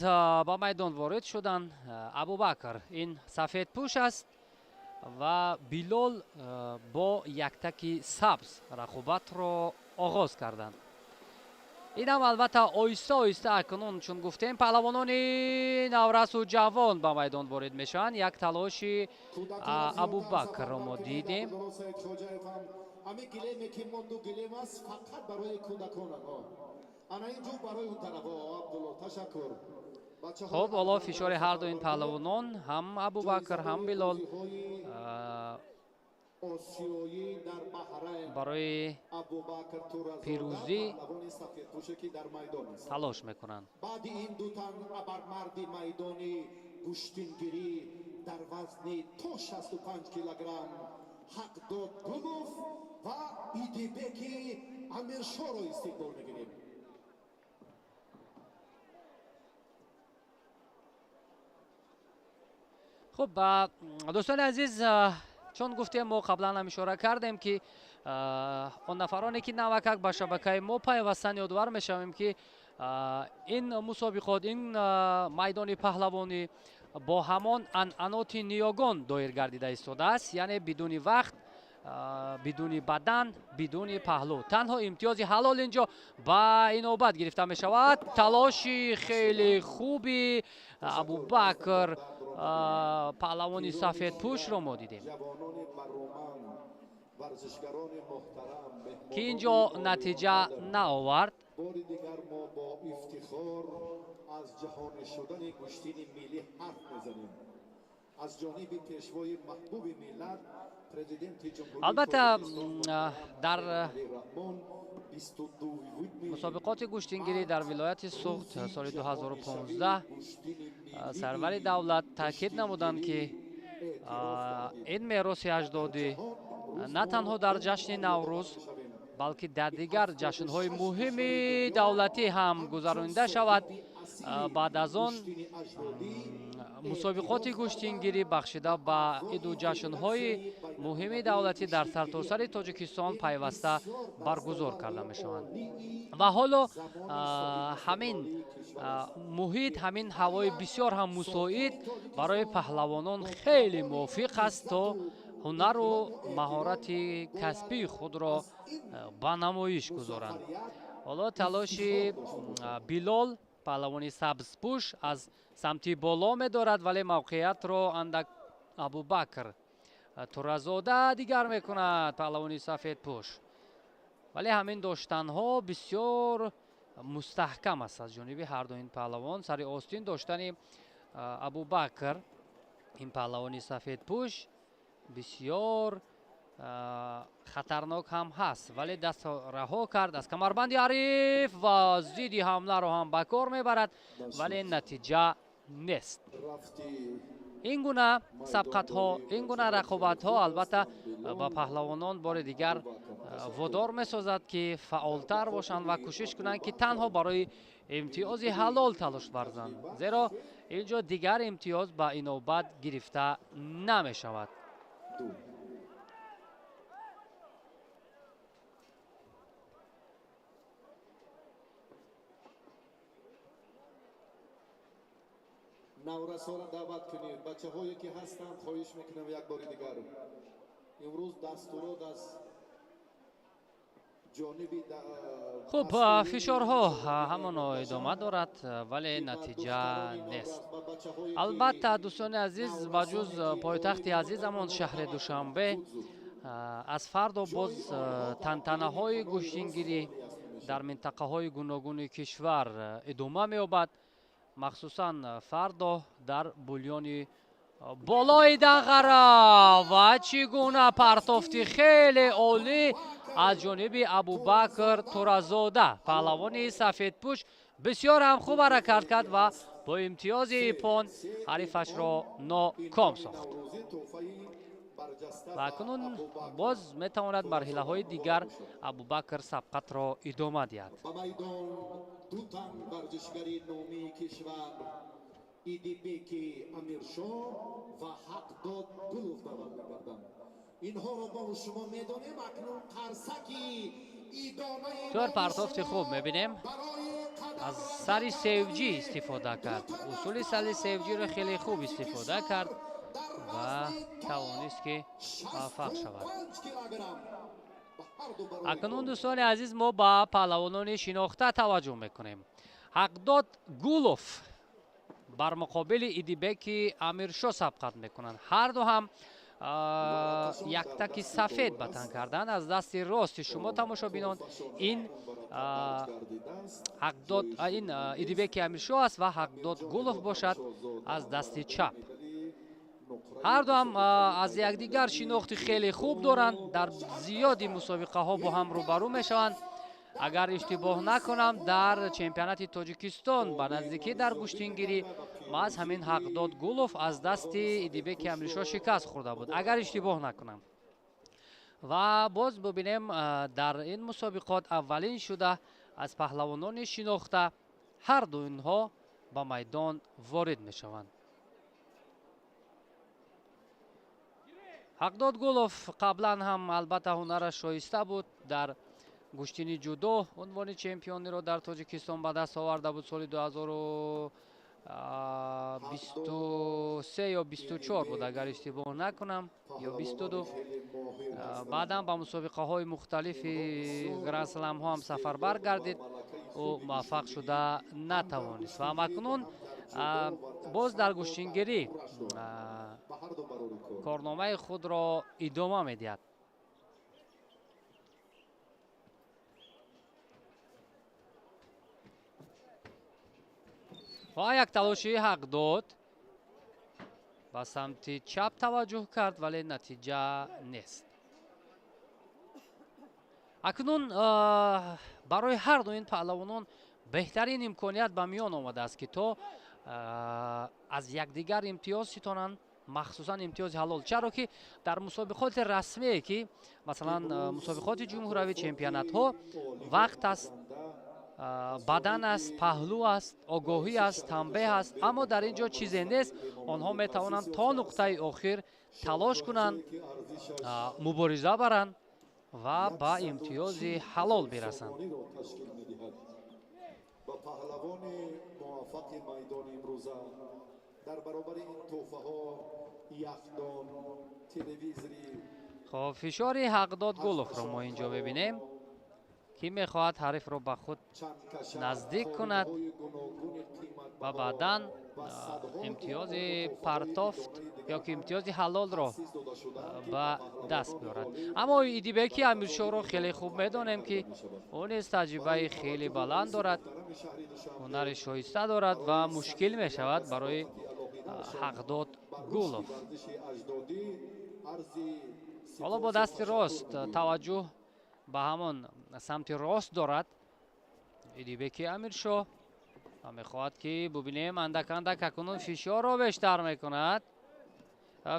Ба майдон ворид шуданд. Абубакр ин сафедпӯш аст ва Билол бо яктаки сабз рақобатро оғоз карданд. Инам албатта оҳиста оҳиста акнун, чун гуфтем, паҳлавонони наврасу ҷавон ба майдон ворид мешаванд. Як талоши Абубакрро мо дидем. Ами гилеме ки монду гилем аст, фақат барои кӯдаконам. Ана ин ҷо барои он тараф. Абдулло, ташаккур. Хуб, ҳоло фишори ҳарду ин паҳлавонон, ҳам Абубакр, ҳам Билол, барои пирӯзӣ талош мекунанд. Баъди ин ду тан абармарди майдони гӯштингирӣ дар вазни то 65 килограмм Ҳақдод Гулов ва Идибеки Амиршоро истиқбол мегирем. Хуб, дӯстони азиз, чун гуфтем, мо қаблан ҳам ишора кардем, ки он нафароне, ки навакак ба шабакаи мо пайвастан, ёдовар мешавем, ки ин мусобиқот, ин майдони паҳлавонӣ бо ҳамон анъаноти ниёгон доир гардида истодааст, яъне бидуни вақт, бидуни бадан, бидуни паҳлӯ, танҳо имтиёзи ҳалол инҷо ба инобат гирифта мешавад. Талоши хеле хуби Абубакр, паҳлавони сафедпӯшро мо дидем, ки инҷо натиҷа наовард. Бори дигар мо бо ифтихор аз ҷаҳонӣ шудани гӯштини миллӣ ҳарф мезанем аз ҷониби пешвои маҳбуби миллат, президенти ҷумҳурии Албатта, дар Раҳмон. Мусобиқоти гӯштингирӣ дар вилояти Суғд соли 2015 сарвари давлат таъкид намуданд, ки ин мероси аҷдодӣ на танҳо дар ҷашни Наврӯз, балки дар дигар ҷашнҳои муҳими давлатӣ ҳам гузаронида шавад. Баъд аз он мусобиқоти гӯштингирӣ, бахшида ба иду ҷашнҳои муҳими давлатӣ, дар сартосари Тоҷикистон пайваста баргузор карда мешаванд. Ва ҳоло ҳамин муҳит, ҳамин ҳавои бисёр ҳам мусоид барои паҳлавонон хеле мувофиқ аст, то ҳунару маҳорати касбии худро ба намоиш гузоранд. Ҳоло талоши Билол, паҳлавони сабзпӯш, аз самти боло медорад, вале мавқеиятро андак Абубакр Туразода дигар мекунад, паҳлавони сафедпӯш. Вале ҳамин доштанҳо бисёр мустаҳкам аст аз ҷониби ҳарду ин паҳлавон. Сари остин доштани Абубакр, ин паҳлавони сафедпӯш, бисёр хатарнок ҳам ҳаст, вале даст раҳо кард аз камарбанди ҳариф ва зидди ҳамларо ҳам ба кор мебарад, вале натиҷа нест. Ин гуна сабқатҳо, ин гуна рақобатҳо албатта ба паҳлавонон бори дигар водор месозад, ки фаъолтар бошанд ва кӯшиш кунанд, ки танҳо барои имтиёзи ҳалол талош варзанд, зеро ин ҷо дигар имтиёз ба инобат гирифта намешавад. Наврасонро даъват кунед, бачаҳое ки ҳастанд, хоҳиш мекунам. Як бори дигар имрӯз дастурот аз ҷониби Хуб, фишорҳо ҳамоно идома дорад, вале натиҷа нест. Албатта, дӯстони азиз, ба ҷуз пойтахти азизамон, шаҳри Душанбе, аз фардо боз тантанаҳои гӯштингирӣ дар минтақаҳои гуногуни кишвар идома меёбад. Махсусан фардо дар Булёни болои Данғара. Ва чӣ гуна партофти хеле олӣ аз ҷониби Абубакр Туразода, паҳлавони сафедпӯш! Бисёр ҳам хуб ҳаракат кард ва бо имтиёзи иппон ҳарифашро ноком сохт. Ва акнун боз метавонад марҳилаҳои дигар Абубакр сабқатро идома диҳад. Ду тан варзишгари номии кишвар, Идибеки Амиршоҳ ва Ҳақдод Гулов, даъват мекарданд. Инҳоро мо шумо медонем. Акнун қарсаки Бисёр партофти хуб мебинем, аз сари севҷӣ истифода кард, усули сари севҷиро хеле хуб истифода кард ва тавонист, ки муваффақ шавад. Акнун, дӯстони азиз, мо ба паҳлавонони шинохта таваҷҷӯҳ мекунем. Ҳақдод Гулов бар муқобили Идибеки Амиршо сабқат мекунанд. Ҳарду ҳам яктаки сафед ба тан карданд. Аз дасти рости шумо, тамошобинон, ин Ҳақдод, ин Идибеки Амиршо аст ва Ҳақдод Гулов бошад аз дасти чап. Ҳарду ҳам аз якдигар шинохти хеле хуб доранд, дар зиёди мусобиқаҳо бо ҳам рӯбарӯ мешаванд. Агар иштибоҳ накунам, дар чемпионати Тоҷикистон ба наздикӣ дар гӯштингирӣ маҳз ҳамин Ҳақдод Гулов аз дасти Идибеки Амиршо шикаст хӯрда буд, агар иштибоҳ накунам. Ва боз бубинем, дар ин мусобиқот аввалин шуда аз паҳлавонони шинохта ҳарду инҳо ба майдон ворид мешаванд. Ҳақдод Гулов қаблан ҳам албатта ҳунараш шоиста буд, дар гӯштини ҷудо унвони чемпиониро дар Тоҷикистон ба даст оварда буд, соли 2023 ё 24 буд, агар иштибоҳ накунам, ё 22. Баъдан ба мусобиқаҳои мухталифи гранд-сламҳо ҳам сафарбар гардид, ӯ муваффақ шуда натавонист ва акнун боз дар гӯштингирӣ корномаи худро идома медиҳад. Ва як талоши Ҳақдод ба самти чап таваҷҷӯҳ кард, вале натиҷа нест. Акнун барои ҳарду ин паҳлавонон беҳтарин имконият ба миён омадааст, ки то аз якдигар имтиёз ситонанд, махсусан имтиёзи ҳалол, чаро ки дар мусобиқоти расмие, ки масалан мусобиқоти ҷумҳуравӣ, чемпионатҳо, вақт аст, бадан аст, паҳлӯ аст, огоҳӣ аст, танбеҳ аст, аммо дар ин ҷо чизе нест. Онҳо метавонанд то нуқтаи охир талош кунанд, мубориза баранд ва ба имтиёзи ҳалол бирасанд. Ба паҳлавони муваффақи майдони имрӯза дар баробари ин тӯҳфаҳо яхдон, телевизори. Хоб, фишори Ҳақдод Гуловро мо ин ҷо мебинем, ки мехоҳад ҳарифро ба худ наздик кунад ва баъдан имтиёзи партофт ё ки имтиёзи ҳалолро ба даст биёрад. Аммо Идибеки Амиршоҳро хеле хуб медонем, ки ӯ низ таҷрибаи хеле баланд дорад, ҳунари шоиста дорад ва мушкил мешавад барои Ҳақдод Гулов. Ҳоло бо дасти рост таваҷҷӯҳ ба ҳамон самти рост дорад Идибеки Амиршоҳ ва мехоҳад, ки бубинем, андак андак акнун фишорро бештар мекунад.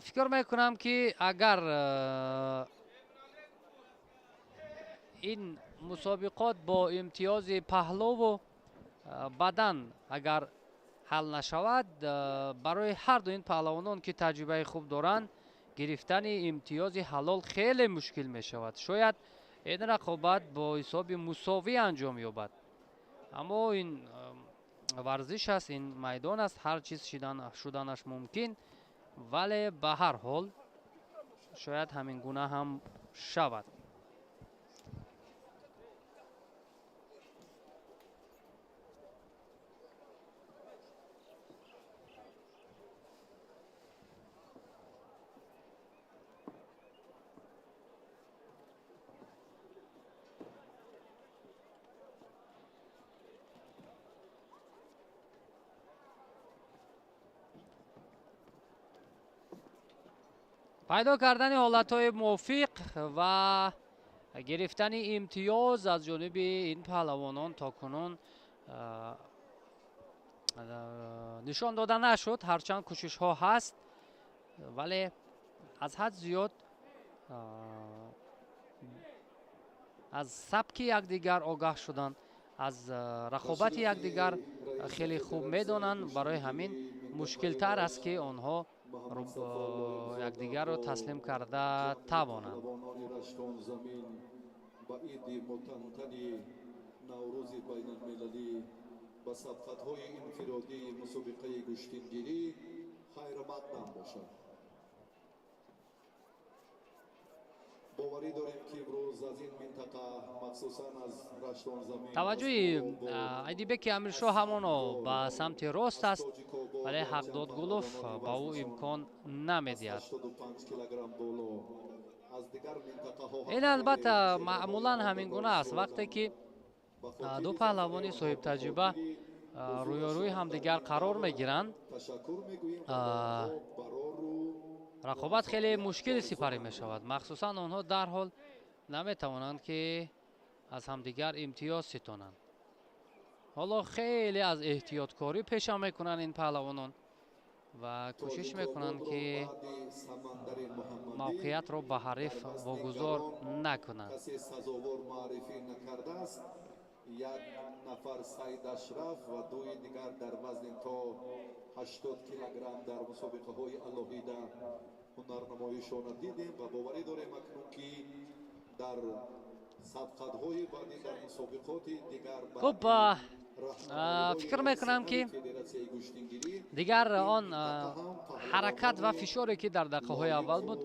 Фикр мекунам, ки агар ин мусобиқот бо имтиёзи паҳлову бадан агар ҳал нашавад, барои ҳарду ин паҳлавонон, ки таҷрибаи хуб доранд, гирифтани имтиёзи ҳалол хеле мушкил мешавад. Шояд ин рақобат бо ҳисоби мусовӣ анҷом ёбад, аммо ин варзиш аст, ин майдон аст, ҳар чиз шуданаш мумкин, вале ба ҳар ҳол шояд ҳамин гуна ҳам шавад. Пайдо кардани ҳолатҳои мувофиқ ва гирифтани имтиёз аз ҷониби ин паҳлавонон то кунун нишон дода нашуд. Ҳарчанд кӯшишҳо ҳаст, вале аз ҳад зиёд аз сабки якдигар огаҳ шуданд, аз рақобати якдигар хеле хуб медонанд. Барои ҳамин мушкилтар аст, ки онҳо якдигарро таслим карда тавонанд. Ба иди мутантани Наврӯзи байналмилалӣ, ба сабқатҳои инфиродии мусобиқаи гӯштингирӣ хайрмақдам бошад. Боварӣ дорем, ки имрӯз аз ин минтақа, махсусан аз Раштонзамин, Таваҷҷӯҳи Айдибеки Амиршоҳ ҳамоно ба самти рост аст, вале Ҳақдод Гулов ба ӯ имкон намедиҳад. Ин албатта маъмулан ҳамин гуна аст, вақте ки ду паҳлавони соҳибтаҷриба рӯёрӯи ҳамдигар қарор мегиранд, рақобат хеле мушкили сипарӣ мешавад. Махсусан онҳо дарҳол наметавонанд, ки аз ҳамдигар имтиёз ситонанд. Ҳоло хеле аз эҳтиёткорӣ пеша мекунанд ин паҳлавонон ва кӯшиш мекунанд, ки мавқеиятро ба ҳариф вогузор накунанд. Як нафар Саид Ашраф ва дуи дигар дар вазни то 80 килограмм дар мусобиқаҳои алоҳида ҳунарнамоишона дидем ва боварӣ дорем акнун, ки дар сабқатҳои баъдӣ, дар мусобиқоти дигар. Хуб, фикр мекунам, ки дигар он ҳаракат ва фишоре, ки дар дақиқаҳои аввал буд,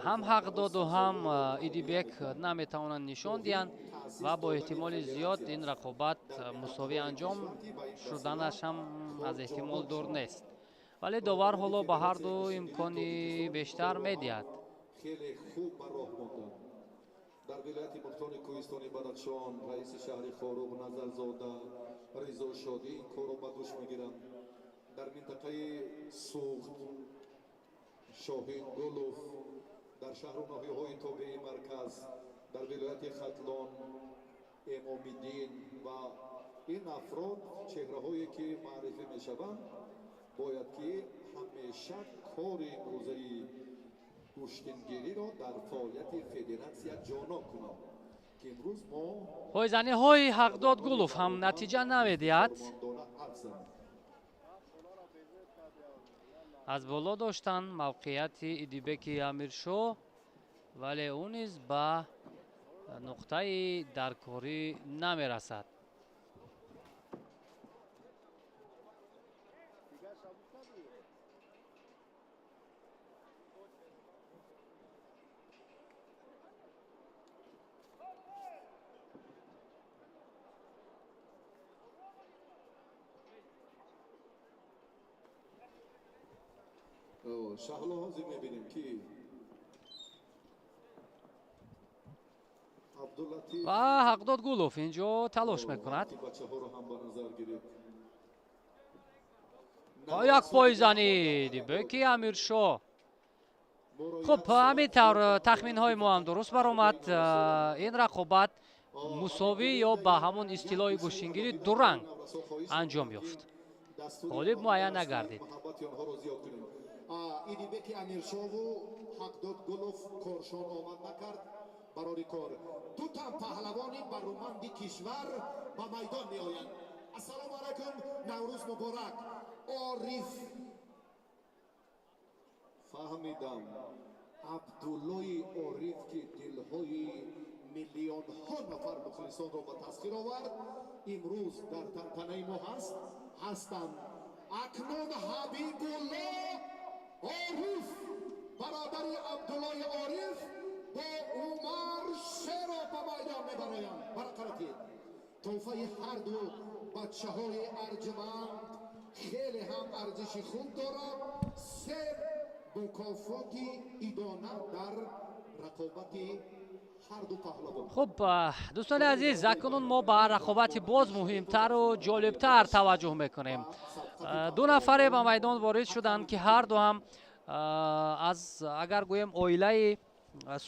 ҳам Ҳақдоду ҳам Идибек наметавонанд нишон диҳанд ва бо эҳтимоли зиёд ин рақобат мусовӣ анҷом шуданаш ҳам аз эҳтимол дур нест, вале довар ҳоло ба ҳарду имкони бештар медиҳад. Хеле хуб ба роҳ монданд. Дар вилояти мухтори кӯҳистони Бадахшон раиси шаҳри Хоруғ Назарзода Ризо Шодӣ ин корро ба дӯш мегиранд. Дар минтақаи Суғд Шоҳин Гулов, дар шаҳру ноҳияҳои тобеи марказ, дар вилояти Хатлон Эмомиддин ва ин афрод, чеҳраҳое ки маърифӣ мешаванд, бояд ки ҳамеша кори имрӯзаи гӯштингириро дар фаъолияти федератсия ҷонон кунанд, ки имрӯз мо Пойзаниҳои Ҳақдод Гулов ҳам натиҷа намедиҳад. Аз боло доштан мавқеияти Идибеки Амиршоҳ, вале ӯ низ ба нуқтаи даркорӣ намерасад. Шаҳло, ҳозир мебинем, ки Абдулатиф Ва Ҳақдод Гулов инҷо талош мекунад. Бачаҳоро ҳам ба назар гиред. Ва як пойзанӣ Идибеки Амиршоҳ. Хуб, ҳамин тавр тахминҳои мо ҳам дуруст баромад. Ин рақобат мусовӣ ё ба ҳамон истилоҳи гӯштингирӣ дуранг анҷом ёфт, ғолиб муайян нагардид. Идибеки Амиршову Ҳақдод Гулов коршон омад накард барори кор. Ду тан паҳлавони баруманди кишвар ба майдон меоянд. Ассалому алайкум, Наврӯз муборак, Ориф. Фаҳмидам, Абдуллои Ориф, ки дилҳои миллионҳо нафар мухлисонро ба тасхир овард, имрӯз дар тантанаи мо ҳаст, ҳастанд. Акнун Ҳабибулло Ориф, бародари Абдуллои Ориф, бо Умар Шеров ба майдон мебароянд. Барақаратид, тӯҳфаи ҳарду бачаҳои арҷманд хеле ҳам арзиши хуб дорад: се мукофоти идона дар рақобати ҳарду паҳлавон. Хуб, дӯстони азиз, акнун мо ба рақобати боз муҳимтару ҷолибтар таваҷҷӯҳ мекунем. Ду нафаре ба майдон ворид шуданд, ки ҳарду ҳам аз, агар гӯем, оилаи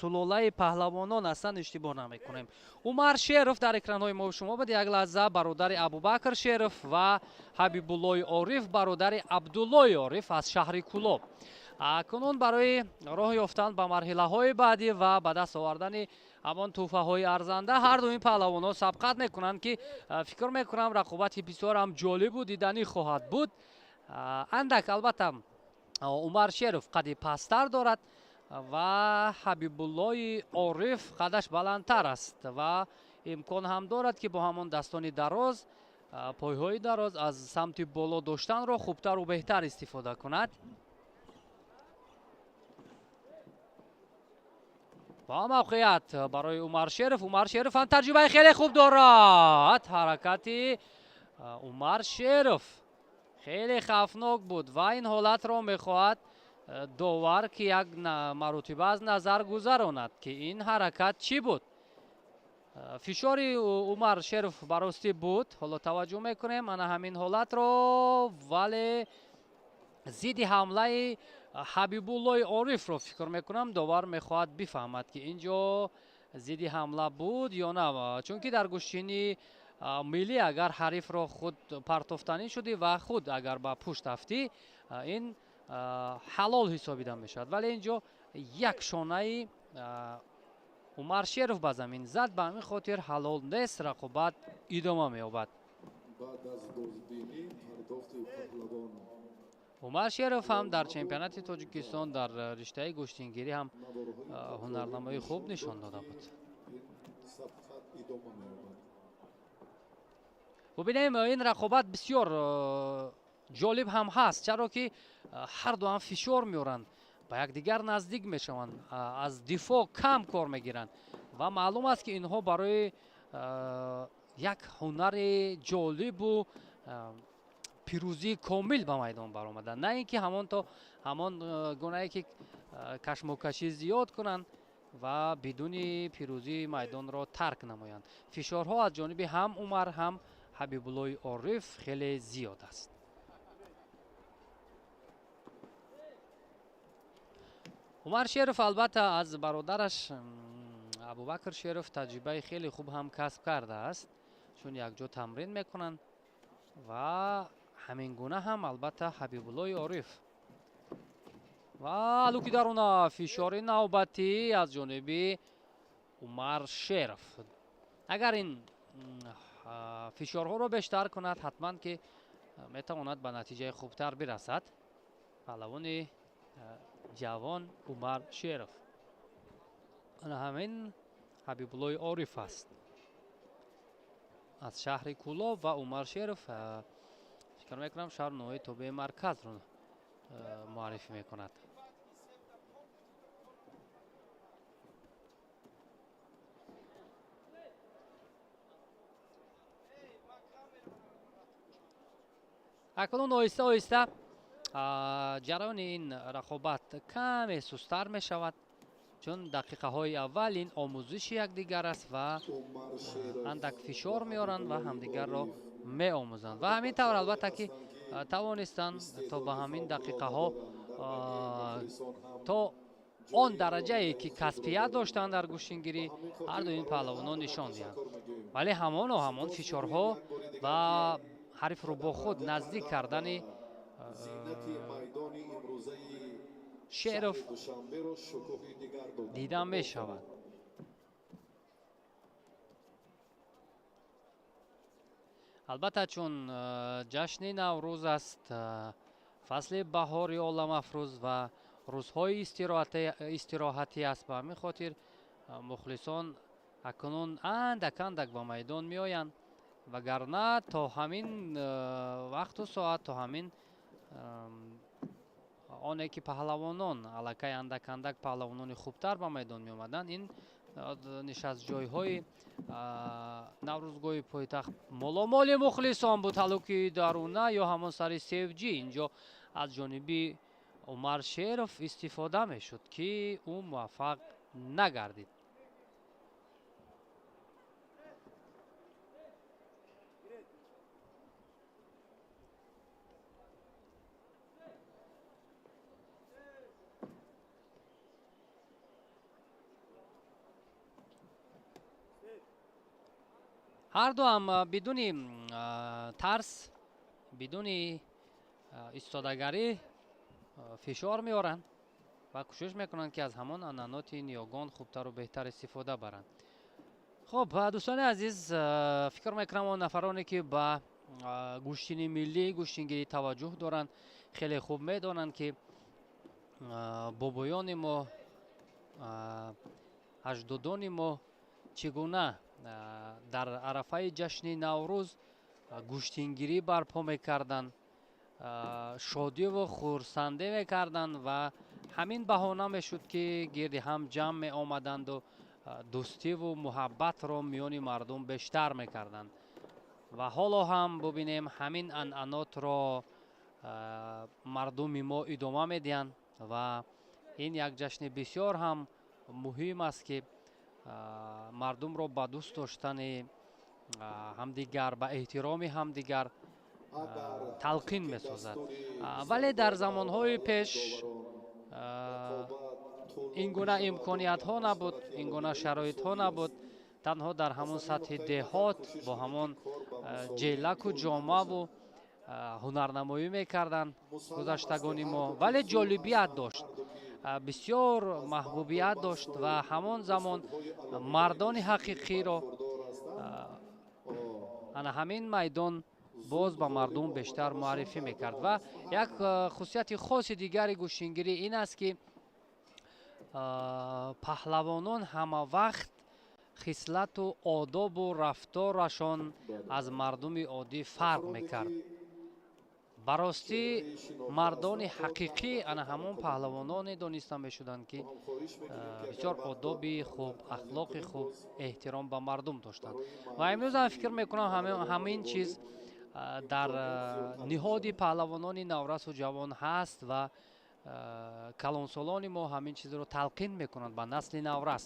сулолаи паҳлавонон ҳастанд, иштибоҳ намекунем. Умар Шеров дар экранҳои мо шумо буд як лаҳза, бародари Абубакр Шеров, ва Ҳабибуллои Ориф, бародари Абдуллои Ориф аз шаҳри Кулоб. Акнун барои роҳ ёфтан ба марҳилаҳои баъдӣ ва ба даст овардани ҳамон тӯҳфаҳои арзанда ҳарду ин паҳлавонҳо сабқат мекунанд, ки фикр мекунам, рақобати бисёр ҳам ҷолибу диданӣ хоҳад буд. Андак албатта Умар Шеров қади пасттар дорад. Ва Ҳабибуллои Ориф қадаш баландтар аст ва имкон ҳам дорад, ки бо ҳамон дастони дароз, пойҳои дароз аз самти боло доштанро хубтару беҳтар истифода кунад. Ва мавқеият барои Умар Шеров. Умар Шеров ҳам таҷрибаи хеле хуб дорад. Ҳаракати Умар Шеров хеле хавфнок буд ва ин ҳолатро мехоҳад довар, ки як маротиба аз назар гузаронад, ки ин ҳаракат чӣ буд. Фишори Умар Шеров баростӣ буд. Ҳоло таваҷҷӯҳ мекунем ана ҳамин ҳолатро, вале зидди ҳамлаи Ҳабибуллои Орифро фикр мекунам довар мехоҳад бифаҳмад, ки ин ҷо зидди ҳамла буд ё на, чунки дар гӯштини миллӣ агар ҳарифро худ партофтанӣ шудӣ ва худ агар ба пушт афтӣ, ин ҳалол ҳисобида мешавад. Вале ин ҷо як шонаи Умар Шеров ба замин зад, ба ҳамин хотир ҳалол нест, рақобат идома меёбад. Умар Шеров ҳам дар чемпионати Тоҷикистон дар риштаи гӯштингирӣ ҳам ҳунарнамоии хуб нишон дода буд. Бубинем, ин рақобат бисёр ҷолиб ҳам ҳаст, чаро ки ҳар ду ҳам фишор меоранд, ба якдигар наздик мешаванд, аз дифоъ кам кор мегиранд ва маълум аст, ки инҳо барои як ҳунари ҷолибу пирӯзии комил ба майдон баромаданд, на ин ки ҳамон то ҳамон гунае ки кашмокашӣ зиёд кунанд ва бидуни пирӯзии майдонро тарк намоянд. Фишорҳо аз ҷониби ҳам Умар, ҳам Ҳабибуллои Ориф хеле зиёд аст. Умар Шеров албатта аз бародараш Абубакр Шеров таҷрибаи хеле хуб ҳам касб кардааст, чун якҷо тамрин мекунанд ва ҳамин гуна ҳам албатта Ҳабибуллои Ориф. Ва луки даруна фишори навбатӣ аз ҷониби Умар Шеров. Агар ин фишорҳоро бештар кунад, ҳатман ки метавонад ба натиҷаи хубтар бирасад паҳлавони ҷавон Умар Шеров. Ана ҳамин Ҳабибуллои Ориф аст аз шаҳри Кӯлоб ва Умар Шеров фикр мекунам шаҳр ноҳияи тобеи марказро муаррифӣ мекунад. Акнун оҳиста оҳиста ҷараёни ин рақобат каме сустар мешавад, чун дақиқаҳои аввал ин омӯзиши якдигар аст ва андак фишор меоранд ва ҳамдигарро меомӯзанд. Ва ҳамин тавр албатта ки тавонистанд то ба ҳамин дақиқаҳо, то он дараҷае ки касбият доштанд дар гӯштингирӣ, ҳар ду ин паҳлавонон нишон диҳанд. Вале ҳамоно ҳамон фишорҳо ва ҳарифро бо худ наздик кардани Шеров дида мешавад. Албатта чун ҷашни Наврӯз аст, фасли баҳори оламафрӯз ва рӯзҳои истироҳатӣ аст, ба ҳамин хотир мухлисон акнун андак андак ба майдон меоянд, вагарна то ҳамин вақту соат, то ҳамин оне ки паҳлавонон аллакай андак андак паҳлавонони хубтар ба майдон меомаданд, ин нишастҷойҳои наврӯзгоҳи пойтахт моломоли мухлисон буд. Ҳалуки даруна ё ҳамон сари севҷӣ инҷо аз ҷониби Умар Шеров истифода мешуд, ки ӯ муваффақ нагардид. Ҳар ду ҳам бидуни тарс, бидуни истодагарӣ фишор меоранд ва кӯшиш мекунанд, ки аз ҳамон анъаноти ниёгон хубтару беҳтар истифода баранд. Хуб, дӯстони азиз, фикр мекунам он нафароне ки ба гӯштини миллӣ, гӯштингирӣ таваҷҷӯҳ доранд, хеле хуб медонанд, ки бобоёни мо, Аҷдодони мо чӣ гуна дар арафаи ҷашни Наврӯз гӯштингирӣ барпо мекарданд, шодиву хурсандӣ мекарданд ва ҳамин баҳона мешуд, ки гирди ҳам ҷамъ меомаданду дӯстиву муҳаббатро миёни мардум бештар мекарданд. Ва ҳоло ҳам бубинем, ҳамин анъанотро мардуми мо идома медиҳанд ва ин як ҷашни бисёр ҳам муҳим аст, ки мардумро ба дӯст доштани ҳамдигар, ба эҳтироми ҳамдигар талқин месозад. Вале дар замонҳои пеш ин гуна имкониятҳо набуд, ин гуна шароитҳо набуд. Танҳо дар ҳамон сатҳи деҳот бо ҳамон ҷелаку ҷомаву ҳунарнамоӣ мекарданд гузаштагони мо, вале ҷолибият дошт, бисёр маҳбубият дошт ва ҳамон замон мардони ҳақиқиро ана ҳамин майдон боз ба мардум бештар муаррифӣ мекард. Ва як хусусияти хоси дигари гӯштингирӣ ин аст, ки паҳлавонон ҳама вақт хислату одобу рафторашон аз мардуми оддӣ фарқ мекард. Ба ростӣ, мардони ҳақиқӣ ана ҳамон паҳлавононе дониста мешуданд, ки бисёр одоби хуб, ахлоқи хуб, эҳтиром ба мардум доштанд. Ва имрӯз ҳам фикр мекунам, ҳамин чиз дар ниҳоди паҳлавонони наврасу ҷавон ҳаст ва калонсолони мо ҳамин чизро талқин мекунанд ба насли наврас.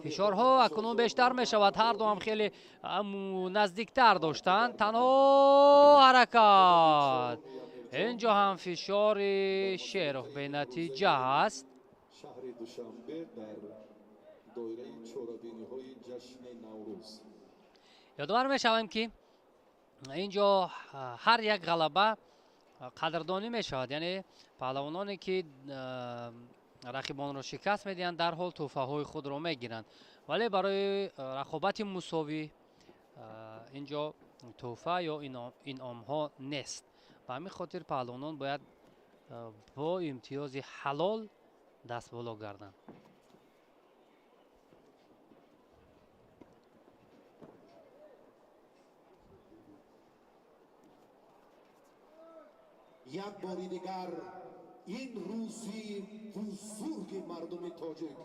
Фишорҳо акнун бештар мешавад, ҳарду ҳам хеле наздиктар доштанд. Танҳо ҳаракат. Ин ҷо ҳам фишори Шеров бенатиҷа аст. Шаҳри Душанбе дар доираи чорабиниҳои ҷашни Наврӯз. Ёдовар мешавем, ки ин ҷо ҳар як ғалаба қадрдонӣ мешавад, яъне паҳлавононе, ки рақибонро шикаст медиҳанд, дарҳол тӯҳфаҳои худро мегиранд, вале барои рақобати мусовӣ ин ҷо тӯҳфа ё инъомҳо нест. Ба ҳамин хотир паҳлавонон бояд бо имтиёзи ҳалол дастболо гарданд. Як бори дигар ин рӯзи бузурги мардуми тоҷик.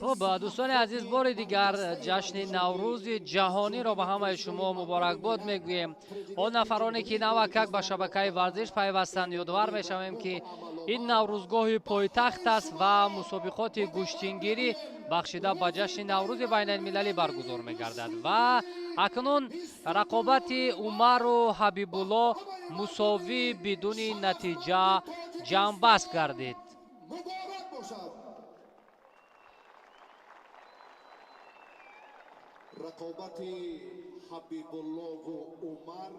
Хуб, дӯстони азиз, бори дигар ҷашни Наврӯзи ҷаҳониро ба ҳамаи шумо муборакбод мегӯем. Он нафароне, ки навакак ба шабакаи варзиш пайвастанд, ёдовар мешавем, ки ин наврӯзгоҳи пойтахт аст ва мусобиқоти гӯштингирӣ бахшида ба ҷашни Наврӯзи байналмилалӣ баргузор мегардад. Ва акнун рақобати Умару Ҳабибулло мусовӣ бидуни натиҷа ҷамъбаст гардид. Муборак бошад. Рақобати Ҳабибуллову Умар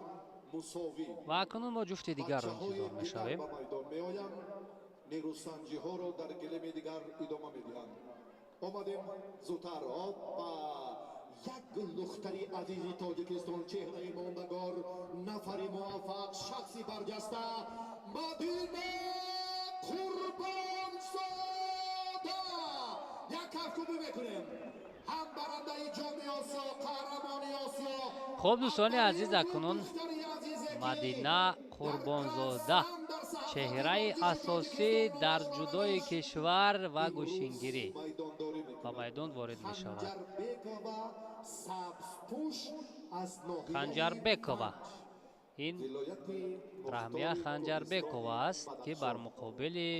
мусовӣ. Ва акнун мо ҷуфти дигарро интизор мешавем. Ба майдон меоянд, нерӯсанҷиҳоро дар гилеми дигар идома медиҳанд. Омадем зудтар. Опа, як гулдухтари азизи Тоҷикистон, чеҳраи мондагор, нафари муваффақ, шахси барҷаста, Мадина Қурбонзода. Як кафкӯбӣ мекунем. Ҳам барандаи Ҷоми Осиё, қаҳрамони Осиё. Хуб, дӯстони азиз, акнун Мадина Қурбонзода, чеҳраи асосӣ дар ҷудои кишвар ва гӯштингирӣ, ба майдон ворид мешавад. Ханҷарбекова, ин Раҳмия Ханҷарбекова аст, ки бар муқобили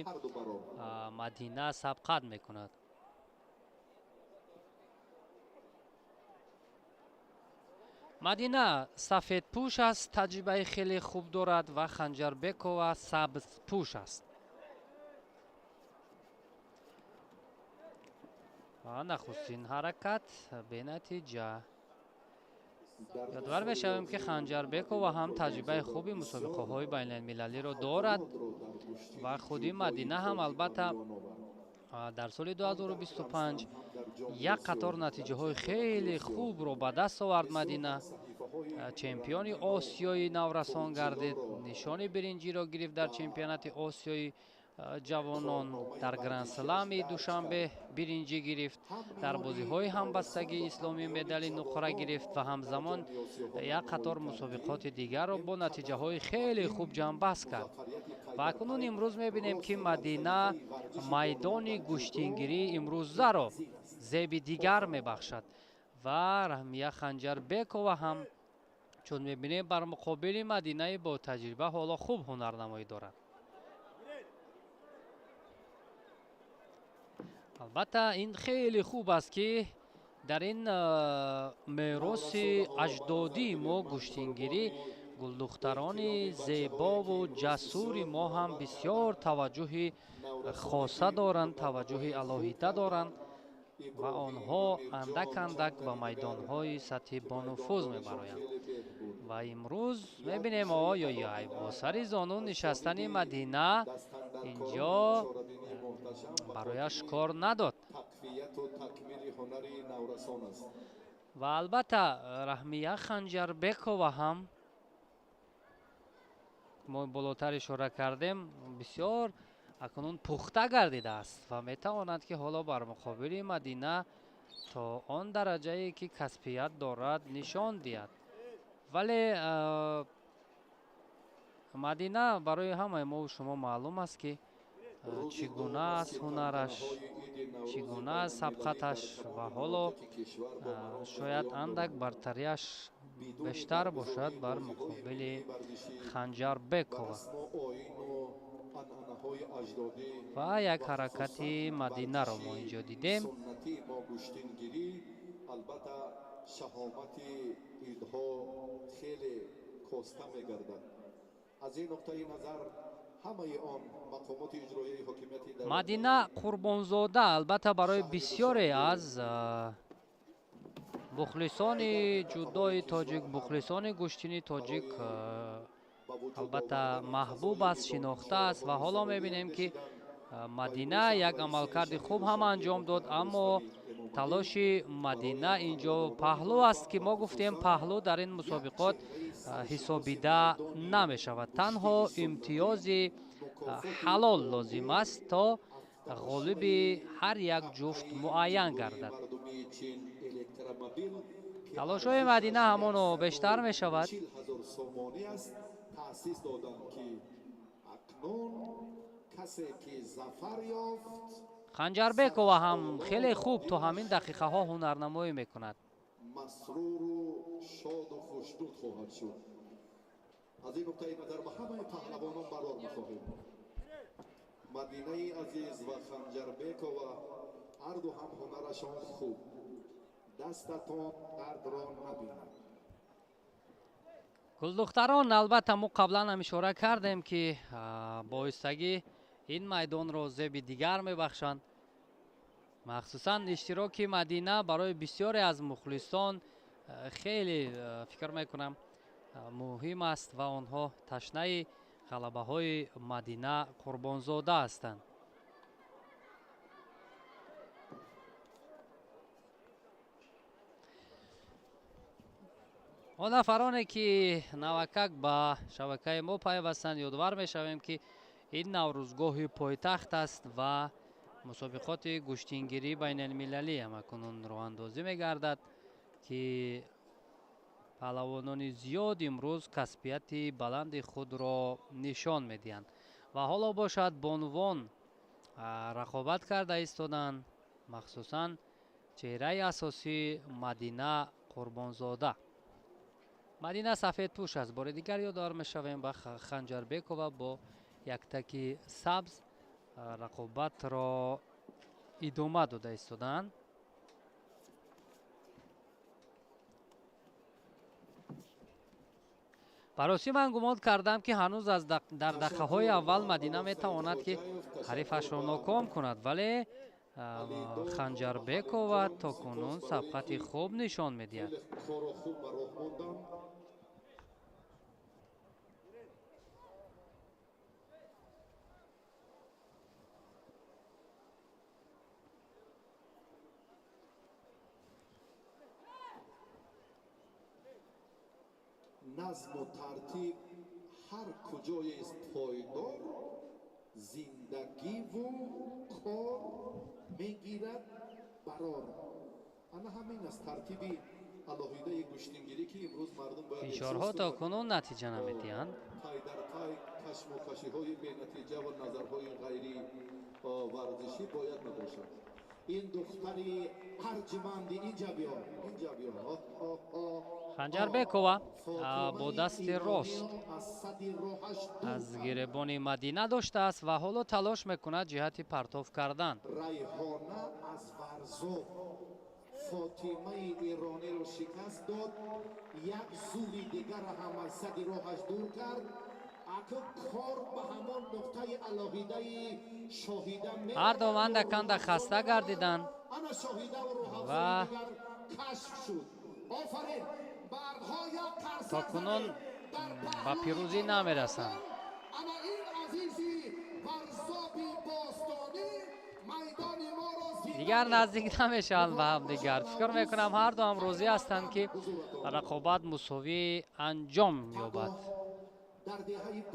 Мадина сабқат мекунад. Мадина сафедпӯш аст, таҷрибаи хеле хуб дорад ва Ханҷарбекова сабзпӯш аст. Ва нахустин ҳаракат бенатиҷа. Ёдовар мешавем, ки Ханҷарбекова ҳам таҷрибаи хуби мусобиқаҳои байналмилалиро дорад ва худи Мадина ҳам албатта дар соли 2025 як қатор натиҷаҳои хеле хубро ба даст овард. Мадина чемпиони Осиёи наврасон гардид, нишони биринҷиро гирифт дар чемпионати Осиёи ҷавонон дар Гранд-Слами Душанбе биринҷӣ гирифт, дар бозиҳои ҳамбастагии исломӣ медали нуқра гирифт ва ҳамзамон як қатор мусобиқоти дигарро бо натиҷаҳои хеле хуб ҷамъбаст кард. Ва акнун имрӯз мебинем, ки Мадина майдони гӯштингирии имрӯзаро зеби дигар мебахшад ва Раҳмия Ханҷарбекова ҳам чун мебинем бар муқобили Мадинаи бо таҷриба ҳоло хуб ҳунарнамоӣ дорад. Албатта, ин хеле хуб аст, ки дар ин мероси аҷдодии мо гӯштингирӣ гулдухтарони зебову ҷасури мо ҳам бисёр таваҷҷӯҳи хоса доранд, таваҷҷӯҳи алоҳида доранд ва онҳо андак андак ба майдонҳои сатҳи бонуфуз мебароянд. Ва имрӯз мебинем, оёяй, бо сари зону нишастани Мадина инҷо барояш кор надод. Ва албатта, Раҳмия Ханҷарбекова ҳам мо болотар ишора кардем, бисёр акнун пухта гардидааст ва метавонад, ки ҳоло бар муқобили Мадина то он дараҷае, ки касбият дорад, нишон диҳад. Вале Мадина барои ҳамаи мову шумо маълум аст, ки чӣ гуна аст ҳунараш, чӣ гуна аст сабқаташ ва ҳоло шояд андак бартарияш бештар бошад бар муқобили Ханҷарбекова. Ва як ҳаракати Мадинаро мо инҷо дидем. Албатта, шаҳомати идҳо хеле коста мегардад. Аз ин нуқтаи назар ҳамаи он мақомоти иҷроияи ҳокимияти Мадина Қурбонзода албатта барои бисёре аз мухлисони ҷудои тоҷик, мухлисони гӯштини тоҷик албатта маҳбуб аст, шинохта аст. Ва ҳоло мебинем, ки Мадина як амалкарди хуб ҳам анҷом дод, аммо талоши Мадина инҷо паҳлӯ аст, ки мо гуфтем, паҳлӯ дар ин мусобиқот ҳисобида намешавад. Танҳо имтиёзи ҳалол лозим аст, то ғолиби ҳар як ҷуфт муайян гардад. Талошҳои Мадина ҳамоно бештар мешавад. Таъсис доданд, ки акнун касе ки зафар ёфт. Ханҷарбекова ҳам хеле хуб то ҳамин дақиқаҳо ҳунарнамоӣ мекунад. Масруру шоду хушнуд хоҳад шуд. Аз ин нуқтаи назар ба ҳамаи паҳлавонон барор мехоҳем. Мадинаи азиз ва Ханҷарбекова ҳарду ҳам ҳунарашон хуб, дастатон дардро набинад. Гулдухтарон, албатта, мо қаблан ҳам ишора кардем, ки боистагӣ ин майдонро зеби дигар мебахшанд. Махсусан иштироки Мадина барои бисёре аз мухлисон хеле, фикр мекунам, муҳим аст ва онҳо ташнаи ғалабаҳои Мадина Қурбонзода ҳастанд. Он нафароне, ки навакак ба шабакаи мо пайвастанд, ёдовар мешавем, ки ин наврӯзгоҳи пойтахт аст ва мусобиқоти гӯштингирӣ байналмилалӣ ҳамакунун роҳандозӣ мегардад, ки паҳлавонони зиёд имрӯз касбияти баланди худро нишон медиҳанд. Ва ҳоло бошад, бонувон рақобат карда истоданд, махсусан чеҳраи асосӣ Мадина Қурбонзода. Мадина сафедпӯш аст. Бори дигар ёдовар мешавем, ба Ханҷарбекова бо яктаки сабз рақобатро идома дода истоданд. Баросӣ ман гумон кардам, ки ҳанӯз аз дар дақиқаҳои аввал Мадина метавонад, ки ҳарифашро ноком кунад, вале Ханҷарбекова то кунун сабқати хуб нишон медиҳад. Назму тартиб ҳар куҷоест пойдор. Зиндагиву кор мегирад барор. Ана ҳамин аст тартиби алоҳидаи гӯштингирӣ, ки имрӯз мардум бояд Фишорҳо то кунун натиҷа намедиҳанд. Пай дар пай кашмокашиҳои бенатиҷа ва назарҳои ғайри варзишӣ бояд набошад. Ин духтари арҷманди, инҷа биё, инҷа биё. Ханҷарбекова бо дасти рост аз гиребони Мадина доштааст ва ҳоло талош мекунад ҷиҳати партоф кардан. Райҳона аз Варзоб Фотимаи эрониро шикаст дод, як зуви дигара ҳам аз сади роҳаш дур кард. Акн кор ба ҳамон нуқтаи алоҳидаи Шоҳида. Ҳарду андак-андак хаста гардиданд. Ана Шоҳидаву ва рӯҳафзои дигар кашф шуд. Офарин, мардҳо, як то қарсак кунун занед дар ба паҳлӯи пирӯзӣ намерасанд. Ана ин азизи Варзоби бостонӣ майдони моро зинат Дигар дод. наздик намешаванд ба ҳамдигар. Фикр мекунам, ҳарду ҳам розӣ ҳастанд, ки рақобат мусовӣ анҷом ёбад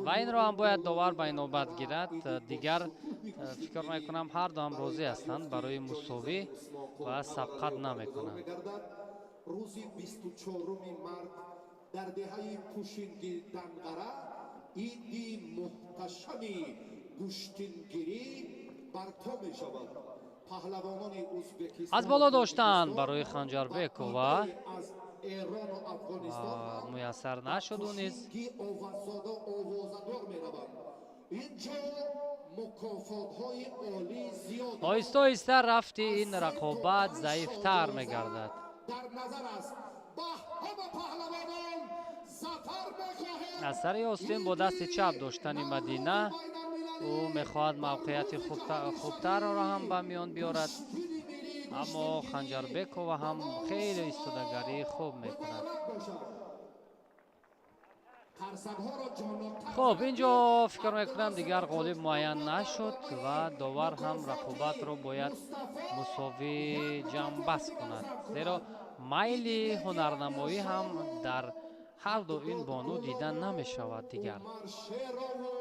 ва инро ҳам бояд довар ба инобат гирад. Дигар фикр мекунам, ҳарду ҳам розӣ ҳастанд барои мусовӣ ва сабқат намекунанд. Рӯзи 24-уми март дар деҳаи Пушинги Данғара иди муҳташами гӯштингирӣ барпо мешавад. Паҳлавонони Ӯзбекистон Аз боло доштан барои Ханҷарбекова аз Эрону Афғонистон муяссар нашуду низ. Пушинги овозадор, овозадор мераванд. Инҷо мукофотҳои олӣ зиёд. Оҳиста оҳиста рафти ин рақобат заифтар мегардад. Дар назар аст. Ба ҳама паҳлавонон зафар мехоҳем. Аз сари остин бо дасти чап доштани Мадина, ӯ мехоҳад мавқеияти хубтарро ҳам ба миён биёрад, аммо Ханҷарбекова ҳам хеле истодагарии хуб мекунад. Хуб, ин ҷо фикр мекунам, дигар ғолиб муайян нашуд ва довар ҳам рақобатро бояд мусовӣ ҷамъбаст кунад, зеро майли ҳунарнамоӣ ҳам дар ҳарду ин бону дида намешавад дигар. Умар Шерову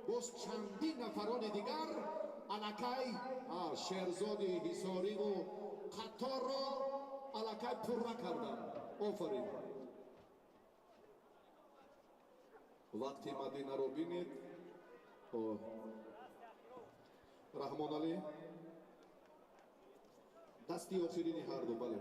боз чандин нафарони дигар аллакай Шерзоди Ҳисориву қаторро аллакай пурра карданд. Офарин. Вақти Мадинаро бинед. Раҳмоналӣ, дасти охирини ҳарду, бале.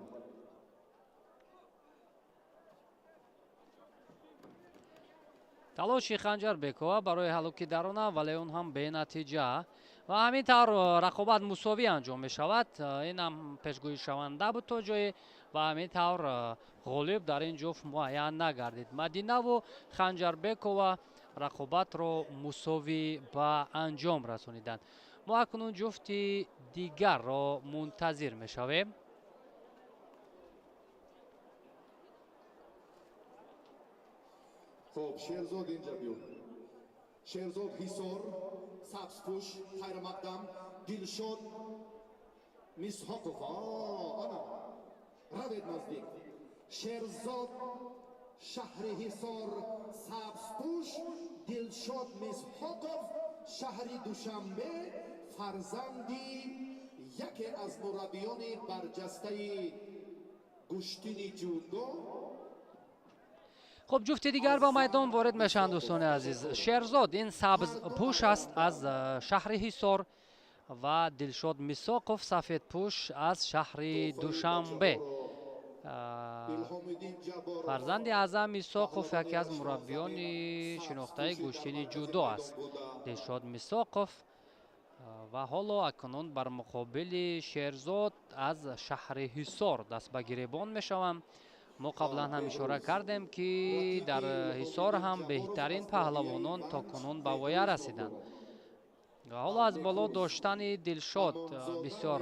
Талоши Ханҷарбекова барои ҳалуки дарона, вале он ҳам бенатиҷа ва ҳамин тавр рақобат мусовӣ анҷом мешавад. Ин ҳам пешгӯишаванда буд то ҷое ва ҳамин тавр ғолиб дар ин ҷуфт муайян нагардид. Мадинаву Ханҷарбекова рақобатро мусовӣ ба анҷом расониданд. Мо акнун ҷуфти дигарро мунтазир мешавем. Хуб, Шерзод, инҷа биё. Шерзод Ҳисор, сабзпӯш, хайрмақдам. Дилшод Мисҳоқов, ана равед наздик. Шерзод, шаҳри Ҳисор, сабзпӯш, Дилшод Мисҳоқов, шаҳри Душанбе, фарзанди яке аз мураббиёни барҷастаи гӯштини ҷудо. Хуб, ҷуфти дигар ба майдон ворид мешаванд, дӯстони азиз. Шерзод, ин сабзпӯш аст, аз шаҳри Ҳисор ва Дилшод Мисоқов, сафедпӯш, аз шаҳри Душанбе. Фарзанди Аъзам Мисоқов, яке аз мураббиёни шинохтаи гӯштини ҷудо аст Дилшод Мисоқов ва ҳоло акнун бар муқобили Шерзод аз шаҳри Ҳисор даст ба гиребон мешаванд. Мо қаблан ҳам ишора кардем, ки дар Ҳисор ҳам беҳтарин паҳлавонон то кунун ба воя расиданд ва ҳоло аз боло доштани Дилшод бисёр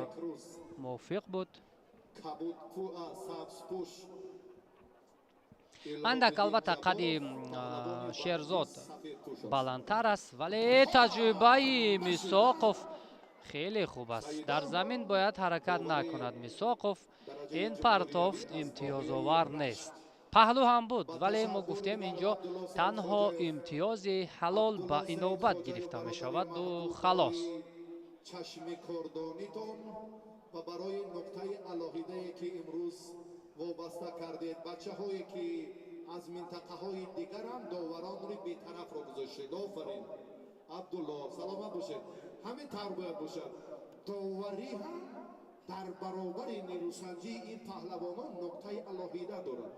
мувофиқ буд. Андак, албатта, қади Шерзод баландтар аст, вале таҷрибаи Мисоқов хеле хуб аст. Дар замин бояд ҳаракат накунад Мисоқов. Ин партофт имтиёзовар нест. Паҳлӯ ҳам буд, вале мо гуфтем инҷо танҳо имтиёзи ҳалол ба инобат гирифта мешаваду халос. Чашми кордонитон ва барои нуқтаи алоҳидае ки имрӯз вобаста кардед, бачаҳое ки аз минтақаҳои дигарам доваронро бетарафро гузоштед. Офарин, Абдулло, саломат бошед. Ҳамин тавр бояд бошад. Доварӣ ҳам дар баробари нерӯсанҷии ин паҳлавонон нуқтаи алоҳида дорад.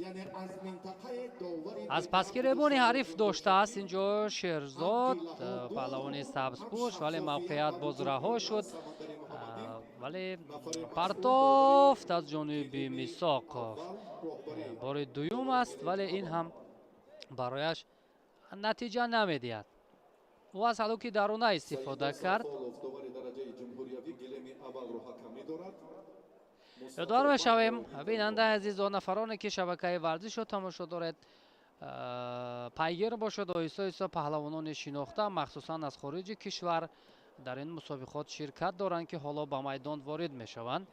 Яъне аз минтақаи довари аз пасгиребони ҳариф доштааст инҷо Шерзод, паҳлавони сабзпӯш, вале мавқеият боз раҳо шуд. Вале партофт аз ҷониби Мисоқов бори дуюм аст, вале ин ҳам барояш натиҷа намедиҳад. Ӯ аз ҳалуки даруна истифода кард. Ёдовар мешавем, бинандаи азиз, он нафароне ки шабакаи варзишро тамошо доред, пайгир бошед. Оҳиста оҳиста паҳлавонони шинохта, махсусан аз хориҷи кишвар, дар ин мусобиқот ширкат доранд, ки ҳоло ба майдон ворид мешаванд.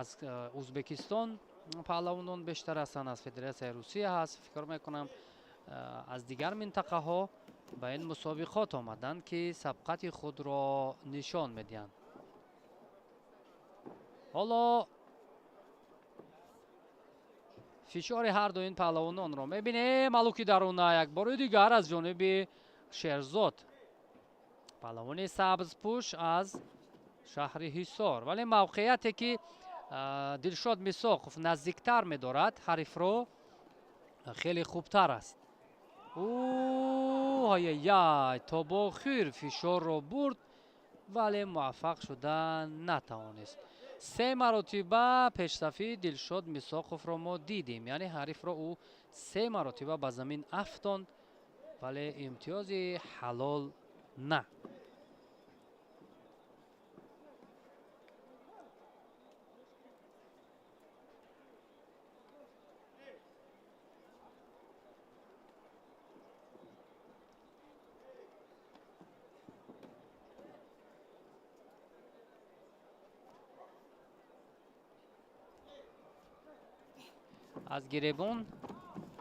Аз Ӯзбекистон паҳлавонон бештар ҳастанд, аз Федератсияи Русия ҳаст, фикр мекунам аз дигар минтақаҳо ба ин мусобиқот омаданд, ки сабқати худро нишон медиҳанд. Ҳоло фишори ҳар ду ин паҳлавононро мебинем. Алуки даруна як бори дигар аз ҷониби Шерзод, паҳлавони сабзпӯш аз шаҳри Ҳисор. Вале мавқеияте ки Дилшод Мисоқов наздиктар медорад ҳарифро, хеле хубтар аст. Ай-яй, то бо охир фишорро бурд, вале муваффақ шуда натавонист. Се маротиба пешсафии Дилшод Мисоқовро мо дидем, яъне ҳарифро ӯ се маротиба ба замин афтонд, вале имтиёзи ҳалол на. Аз гиребон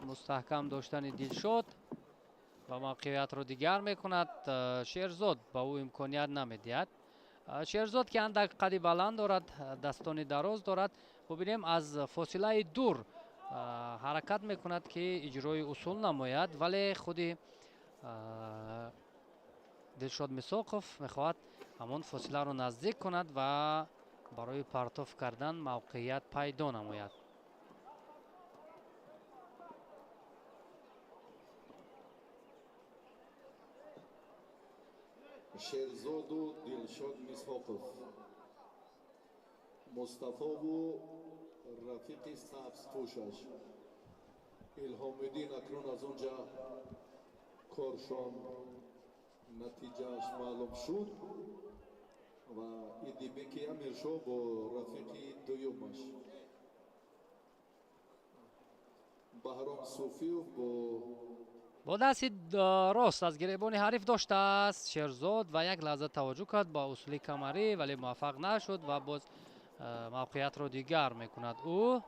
мустаҳкам доштани Дилшод ва мавқеиятро дигар мекунад. Шерзод ба ӯ имконият намедиҳад. Шерзод ки андак қади баланд дорад, дастони дароз дорад, бубинем аз фосилаи дур ҳаракат мекунад, ки иҷрои усул намояд, вале худи Дилшод Мисоқов мехоҳад ҳамон фосиларо наздик кунад ва барои партоф кардан мавқеият пайдо намояд. Шерзоду Дилшод Мисоқов, Мустафову рафиқи сабзпӯшаш Илҳомиддин акнун аз он ҷа коршон натиҷааш маълум шуд ва Идибеки Амиршоҳ бо рафиқи дуюмаш Баҳром Суфиев бо дасти рост аз гиребони ҳариф доштааст Шерзод ва як лаҳза таваҷҷӯҳ кард ба усули камарӣ, вале муваффақ нашуд ва боз мавқеиятро дигар мекунад ӯ.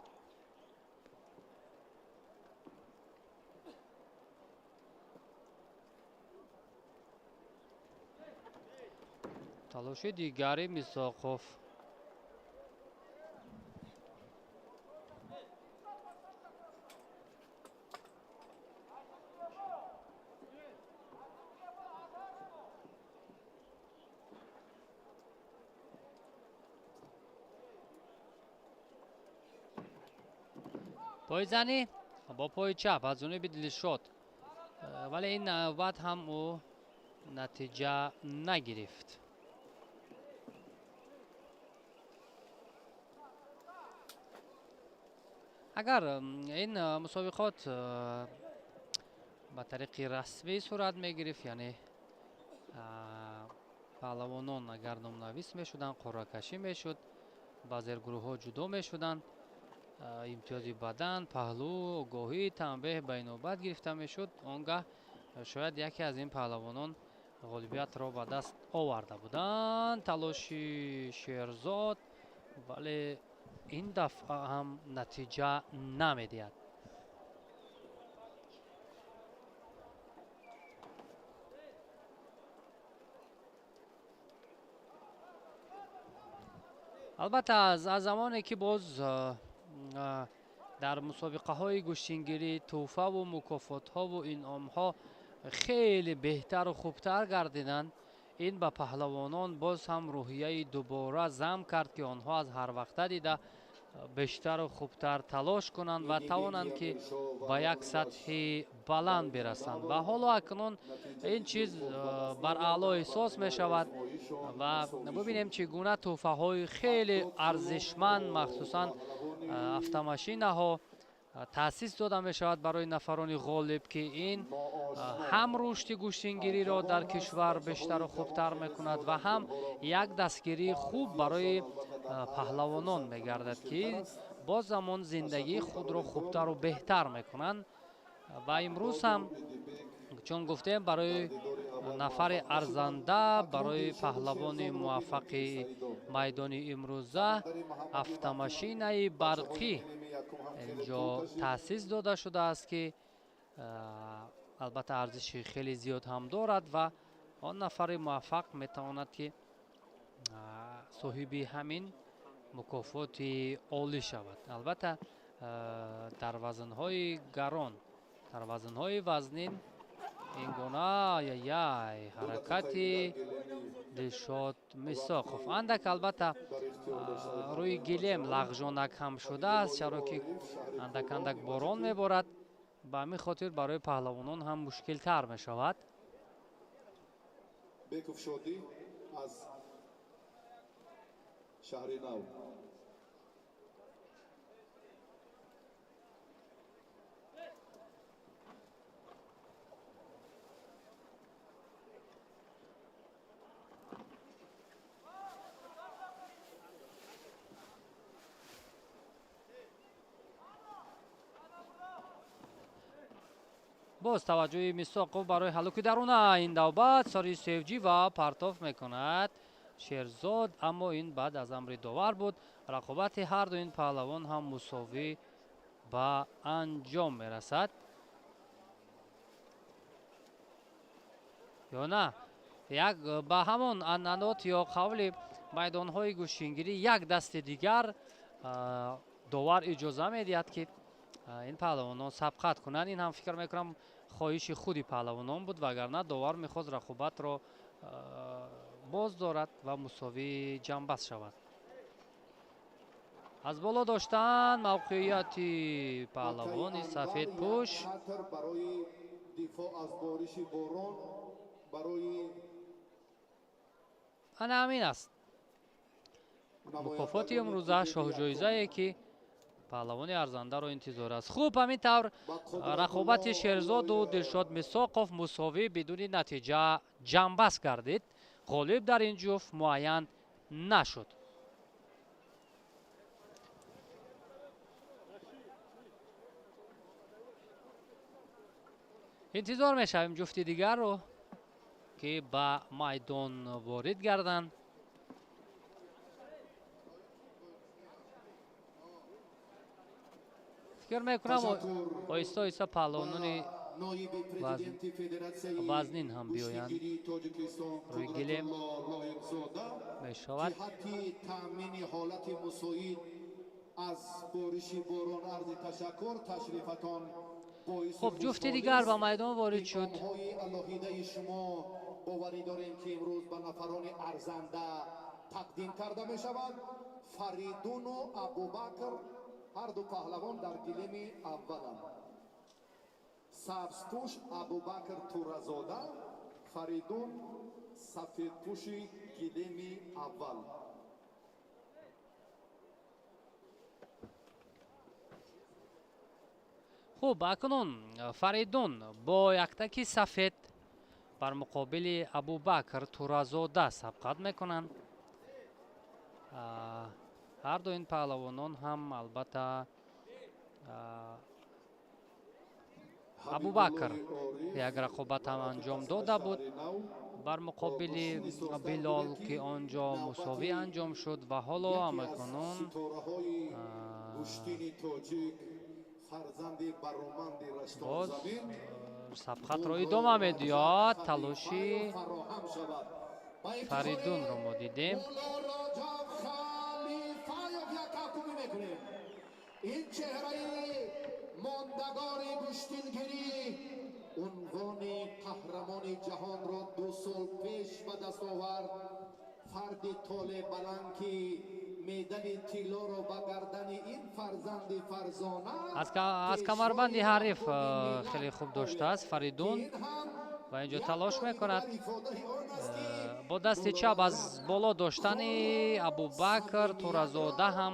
Талоши дигари Мисоқов. Пойзанӣ бо пои чап аз ҷониби Дилшод, вале ин навбат ҳам ӯ натиҷа нагирифт. Агар ин мусобиқот ба тариқи расмӣ сурат мегирифт, яъне паҳлавонон агар номнавис мешуданд, қуръакашӣ мешуд, ба зергурӯҳҳо ҷудо мешуданд, имтиёзи бадан, паҳлӯ, огоҳӣ, танбеҳ ба инобат гирифта мешуд, он гаҳ шояд яке аз ин паҳлавонон ғолибиятро ба даст оварда буданд. Талоши Шерзод, вале Ин дафъа ҳам натиҷа намедиҳад. Албатта, аз замоне ки боз дар мусобиқаҳои гӯштингирӣ тӯҳфаву мукофотҳову инъомҳо хеле беҳтару хубтар гардиданд, ин ба паҳлавонон боз ҳам рӯҳияи дубора зам кард, ки онҳо аз ҳар вақта дида бештару хубтар талош кунанд ва тавонанд, ки ба як сатҳи баланд бирасанд. Ва ҳоло акнун ин чиз бар аъло эҳсос мешавад ва бубинем, чӣ гуна тӯҳфаҳои хеле арзишманд, махсусан автомашинаҳо таъсис дода мешавад барои нафарони ғолиб, ки ин ҳам рушди гӯштингириро дар кишвар бештару хубтар мекунад ва ҳам як дастгирии хуб барои паҳлавонон мегардад, ки боз замон зиндагии худро хубтару беҳтар мекунанд. Ва имрӯз ҳам, чун гуфтем, барои нафари арзанда, барои паҳлавони муваффақи майдони имрӯза автомашинаи барқӣ инҷо таъсис дода шудааст, ки албатта арзиши хеле зиёд ҳам дорад ва он нафари муваффақ метавонад, ки соҳиби ҳамин мукофоти олӣ шавад. Албатта, дар вазнҳои гарон, дар вазнҳои вазнин ин гуна яй ҳаракати Дилшод Мисоқов андак, албатта, рӯи гилем лағжонак ҳам шудааст, чаро ки андак андак борон меборад. Ба ҳамин хотир барои паҳлавонон ҳам мушкилтар мешавад. Беков Шодӣ аз шаҳри Нав. Боз таваҷҷӯҳи Мисоқов барои ҳалуки даруна. Ин навбат сари севҷӣ ва партоф мекунад Шерзод, аммо ин баъд аз амри довар буд. Рақобати ҳарду ин паҳлавон ҳам мусовӣ ба анҷом мерасад ё на? Як ба ҳамон анъанот ё қавли майдонҳои гӯштингирӣ як дасти дигар довар иҷоза медиҳад, ки ин паҳлавонон сабқат кунанд. Ин ҳам фикр мекунам хоҳиши худи паҳлавонон буд, вагарна довар мехост рақобатро боз дорад ва мусовӣ ҷамъбаст шавад. Аз боло доштан мавқеияти паҳлавони сафедпӯш. Ана ҳамин аст мукофоти имрӯза, шоҳҷоизае, ки паҳлавони арзандаро интизор аст. Хуб, ҳамин тавр рақобати Шерзоду Дилшод Мисоқов мусовӣ бидуни натиҷа ҷамъбаст гардид. Ғолиб дар ин ҷуфт муайян нашуд. Интизор мешавем ҷуфти дигарро, ки ба майдон ворид гарданд. Фикр мекунам, оҳиста оҳиста паҳлавонони вазнин ҳам биёянд рӯи гилем мешавад. Хуб, ҷуфти дигар ба майдон ворид шуд. Боварӣ дорем, ки имрӯз ба нафарони арзанда тақдим карда мешавад. Фаридуну Абубакр, ҳарду паҳлавон дар гилеми авваланд. Сабзпӯш Абубакр Туразода, Фаридун сафедпӯши гилеми аввал. Хуб, акнун Фаридун бо яктаки сафед бар муқобили Абубакр Туразода сабқат мекунанд. Ҳарду ин паҳлавонон ҳам, албатта, Абубакр як рақобат ҳам анҷом дода буд бар муқобили Билол, ки он ҷо мусовӣ анҷом шуд ва ҳоло ҳамакунун боз сабқатро идома медиҳад. Талоши Фаридунро мо дидем. Ин чеҳраи мондагори гӯштингирӣ унвони қаҳрамони ҷаҳонро 2 сол пеш ба даст овард. Фарди толебаланд, ки медали тиллоро ба гардани ин фарзанди фарзона аз камарбанди ҳариф хеле хуб доштааст Фаридун ва инҷо талош мекунад бо дасти чап аз боло доштани Абубакр Туразода ҳам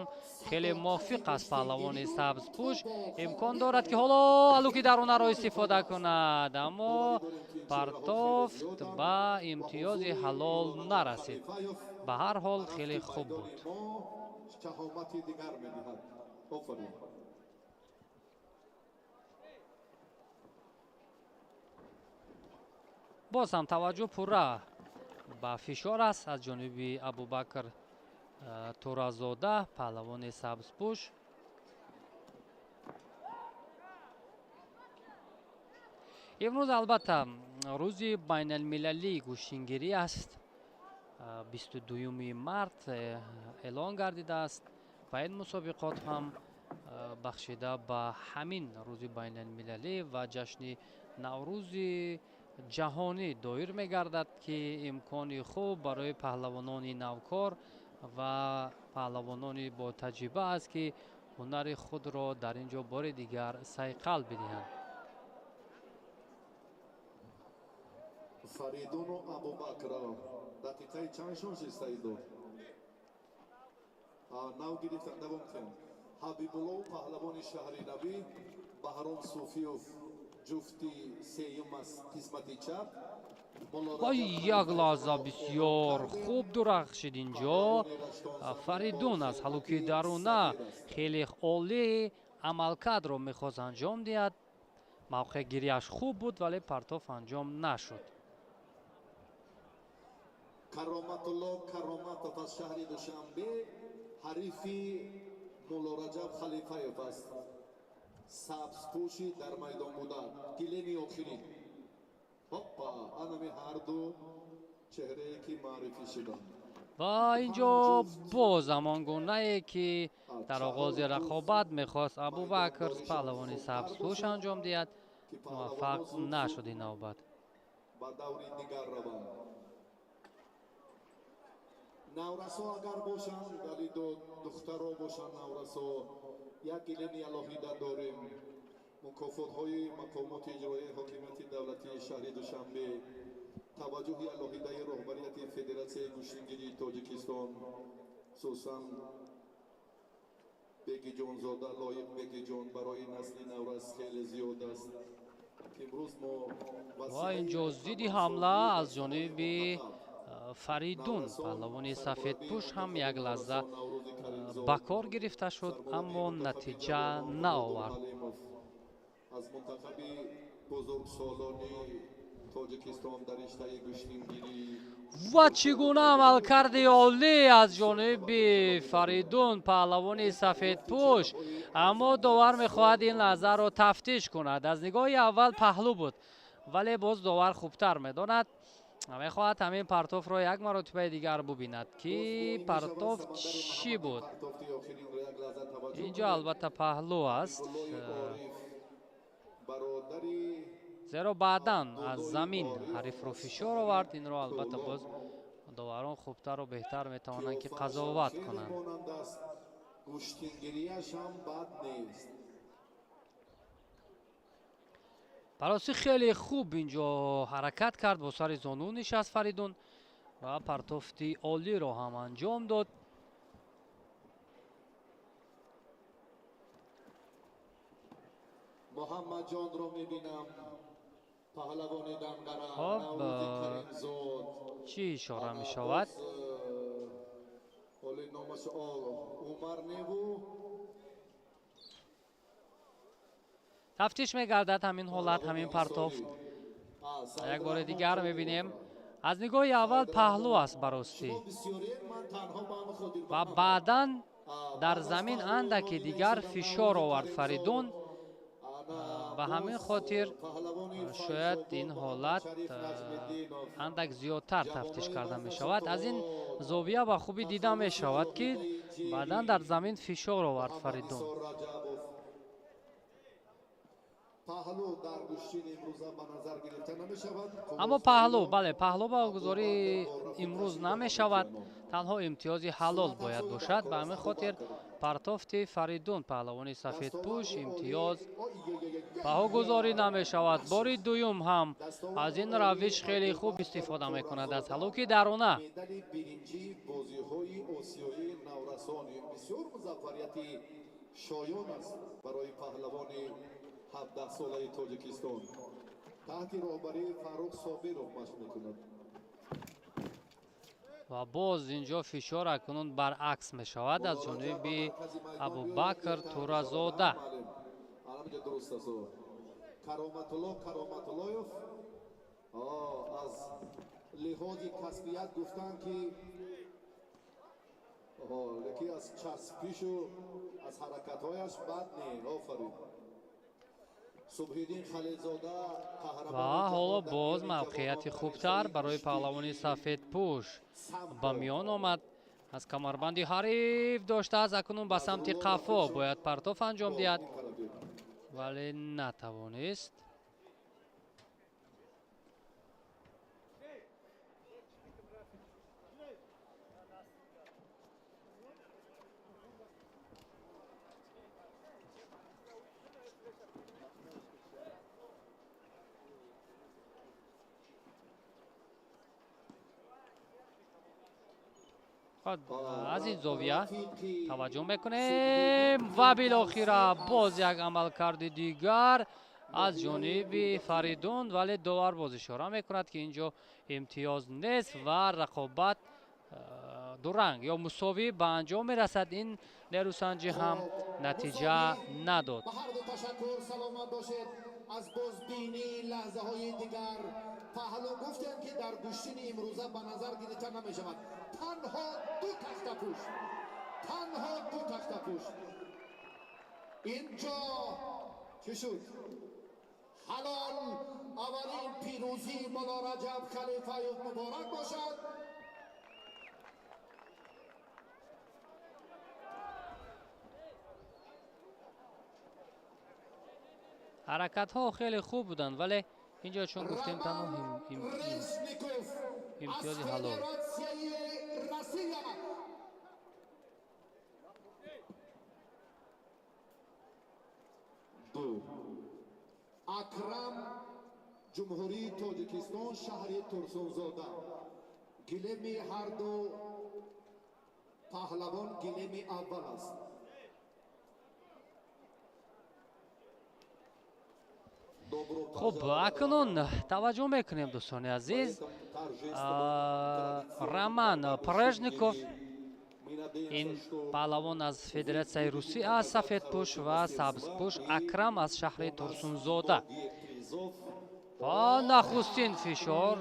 хеле мувофиқ аст. Паҳлавони сабзпӯш имкон дорад, ки ҳоло алуки дарунаро истифода кунад, аммо партофт ба имтиёзи ҳалол нарасид. Ба ҳар ҳол хеле хуб буд. Боз ҳам таваҷҷӯҳ пурра ба фишор аст аз ҷониби Абубакр Туразода, паҳлавони сабзпӯш. Имрӯз албатта рӯзи байналмилалии гӯштингирӣ аст. 22 март эълон гардидааст ва ин мусобиқот ҳам бахшида ба ҳамин рӯзи байналмилалӣ ва ҷашни Наврӯзи ҷаҳонӣ доир мегардад, ки имкони хуб барои паҳлавонони навкор ва паҳлавонони ботаҷриба аст, ки ҳунари худро дар ин ҷо бори дигар сайқал бидиҳанд. Фаридуну Абубакр дақиқаи чанд шон шид, Саидо? Нав гирифтан, давом кунем. Ҳабибулло паҳлавони шаҳри Навӣ, Баҳром Суфиёв ҷуфти сеюм аз қисмати чап. Ва як лаҳза бисёр хуб дурахшид инҷо Фаридун аз ҳалуки даруна хеле олӣ амалкардро мехост анҷом диҳад. Мавқеъгириаш хуб буд, вале партоф анҷом нашуд. Кароматулло Кароматов аз шаҳри Душанбе ҳарифи Муллораҷаб Халифаев аст. Сабзпӯши дар майдон буда гилеми охирин. Ҳоппа, анами ҳарду чеҳрае ки маърифӣ шуданд. Ва инҷо боз ҳамон гунае, ки дар оғози рақобат мехост Абубакр паҳлавони сабзпӯш анҷом диҳад, муваффақ нашуд ин навбат. Ба даври дигар раванд. Наврасо агар бошанд, вале духтаро бошанд наврасо, як гилеми алоҳида дорем. Мукофотҳои мақомоти иҷроияи ҳокимияти давлатии шаҳри Душанбе, таваҷҷӯҳи алоҳидаи роҳбарияти Федератсияи гӯштингирии Тоҷикистон, хусусан Бегиҷонзода Лоиқ Бегиҷон барои насли наврас хеле зиёд аст. Имрӯз мо ва инҷо зидди ҳамла аз ҷониби Фаридун паҳлавони сафедпӯш ҳам як лаҳза ба кор гирифта шуд, аммо натиҷа наовард. Аз мунтахаби бузургсолони Тоҷикистон дар риштаи гӯштингирӣ. Ва чӣ гуна амалкарди олӣ аз ҷониби Фаридун паҳлавони сафедпӯш, аммо довар мехоҳад ин лаҳзаро тафтиш кунад. Аз нигоҳи аввал паҳлӯ буд, вале боз довар хубтар медонад. Мехоҳад ҳамин партофро як маротибаи дигар бубинад, ки партоф чӣ буд. Инҷо албатта паҳлӯ аст, зеро баъдан аз замин ҳарифро фишор овард. Инро албатта боз доварон хубтару беҳтар метавонанд, ки қазоват кунанд. Бароси хеле хуб инҷо ҳаракат кард, бо сари зону нишаст Фаридун ва партофти олиро ҳам анҷом дод. Муҳаммадҷонро мебинам, паҳлавони Данғара, хоб Наврӯзи Каримзод. Чӣ ишора мешавад? Оли номаш Умар неву. Тафтиш мегардад ҳамин ҳолат, ҳамин партофт. Як бори дигар мебинем. Аз нигоҳи аввал паҳлӯ аст баростӣ ва баъдан дар замин андаки дигар фишор овард Фаридун. Ба ҳамин хотир шояд ин ҳолат андак зиёдтар тафтиш карда мешавад. Аз ин зовия ба хубӣ дида мешавад, ки баъдан дар замин фишор овард Фаридун. Аммо паҳлӯ, бале, паҳлӯ баҳогузорӣ имрӯз намешавад, танҳо имтиёзи ҳалол бояд бошад. Ба ҳамин хотир партофти Фаридун, паҳлавони сафедпӯш, имтиёз баҳогузорӣ намешавад. Бори дуюм ҳам аз ин равиш хеле хуб истифода мекунад аз ҳалуки дарона. Шоён аст барои паҳлавони 17-солаи Тоҷикистон. Таҳти роҳбарии Фаррух Собиров машқ мекунад. Ва боз инҷо фишор акнун баръакс мешавад аз ҷониби Абубакр Туразода. Кароматулло Кароматуллоев аз лиҳози касбият гуфтанд, ки лекин аз часпишу аз ҳаракатҳояш бад не. Офарин. Субҳиддин Халилзода. Ва ҳоло боз мавқеияти хубтар барои паҳлавони сафедпӯш ба миён омад. Аз камарбанди ҳариф доштааст, акнун ба самти қафо бояд партоф анҷом диҳад, вале натавонист. Аз ин зовия таваҷҷӯҳ мекунем ва билохира боз як амалкарди дигар аз ҷониби Фаридун, вале довар боз ишора мекунад, ки инҷо имтиёз нест ва рақобат дуранг ё мусовӣ ба анҷом мерасад. Ин нерӯсанҷӣ ҳам натиҷа надод. Аз бозбинии лаҳзаҳои дигар паҳлӯ гуфтем, ки дар гӯштини имрӯза ба назар гирифта намешавад. Танҳо ду тахтапӯш, танҳо ду тахтапӯш. Инҷо чӣ шуд? Ҳалол аввалин пирӯзии Мулло Раҷаб Халифаев муборак бошад. Ҳаракатҳо хеле хуб буданд, вале инҷо чун гуфтем танҳо имтиёзи ҳалол. Акрам, Ҷумҳурии Тоҷикистон, шаҳри Турсунзода. Гилеми ҳарду паҳлавон гилеми аввал аст. Хуб, акнун таваҷҷӯҳ мекунем, дӯстони азиз. Роман Прежников, ин паҳлавон аз Федератсияи Русия аст, сафедпӯш ва сабзпӯш Акрам аз шаҳри Турсунзода. Ва нахустин фишор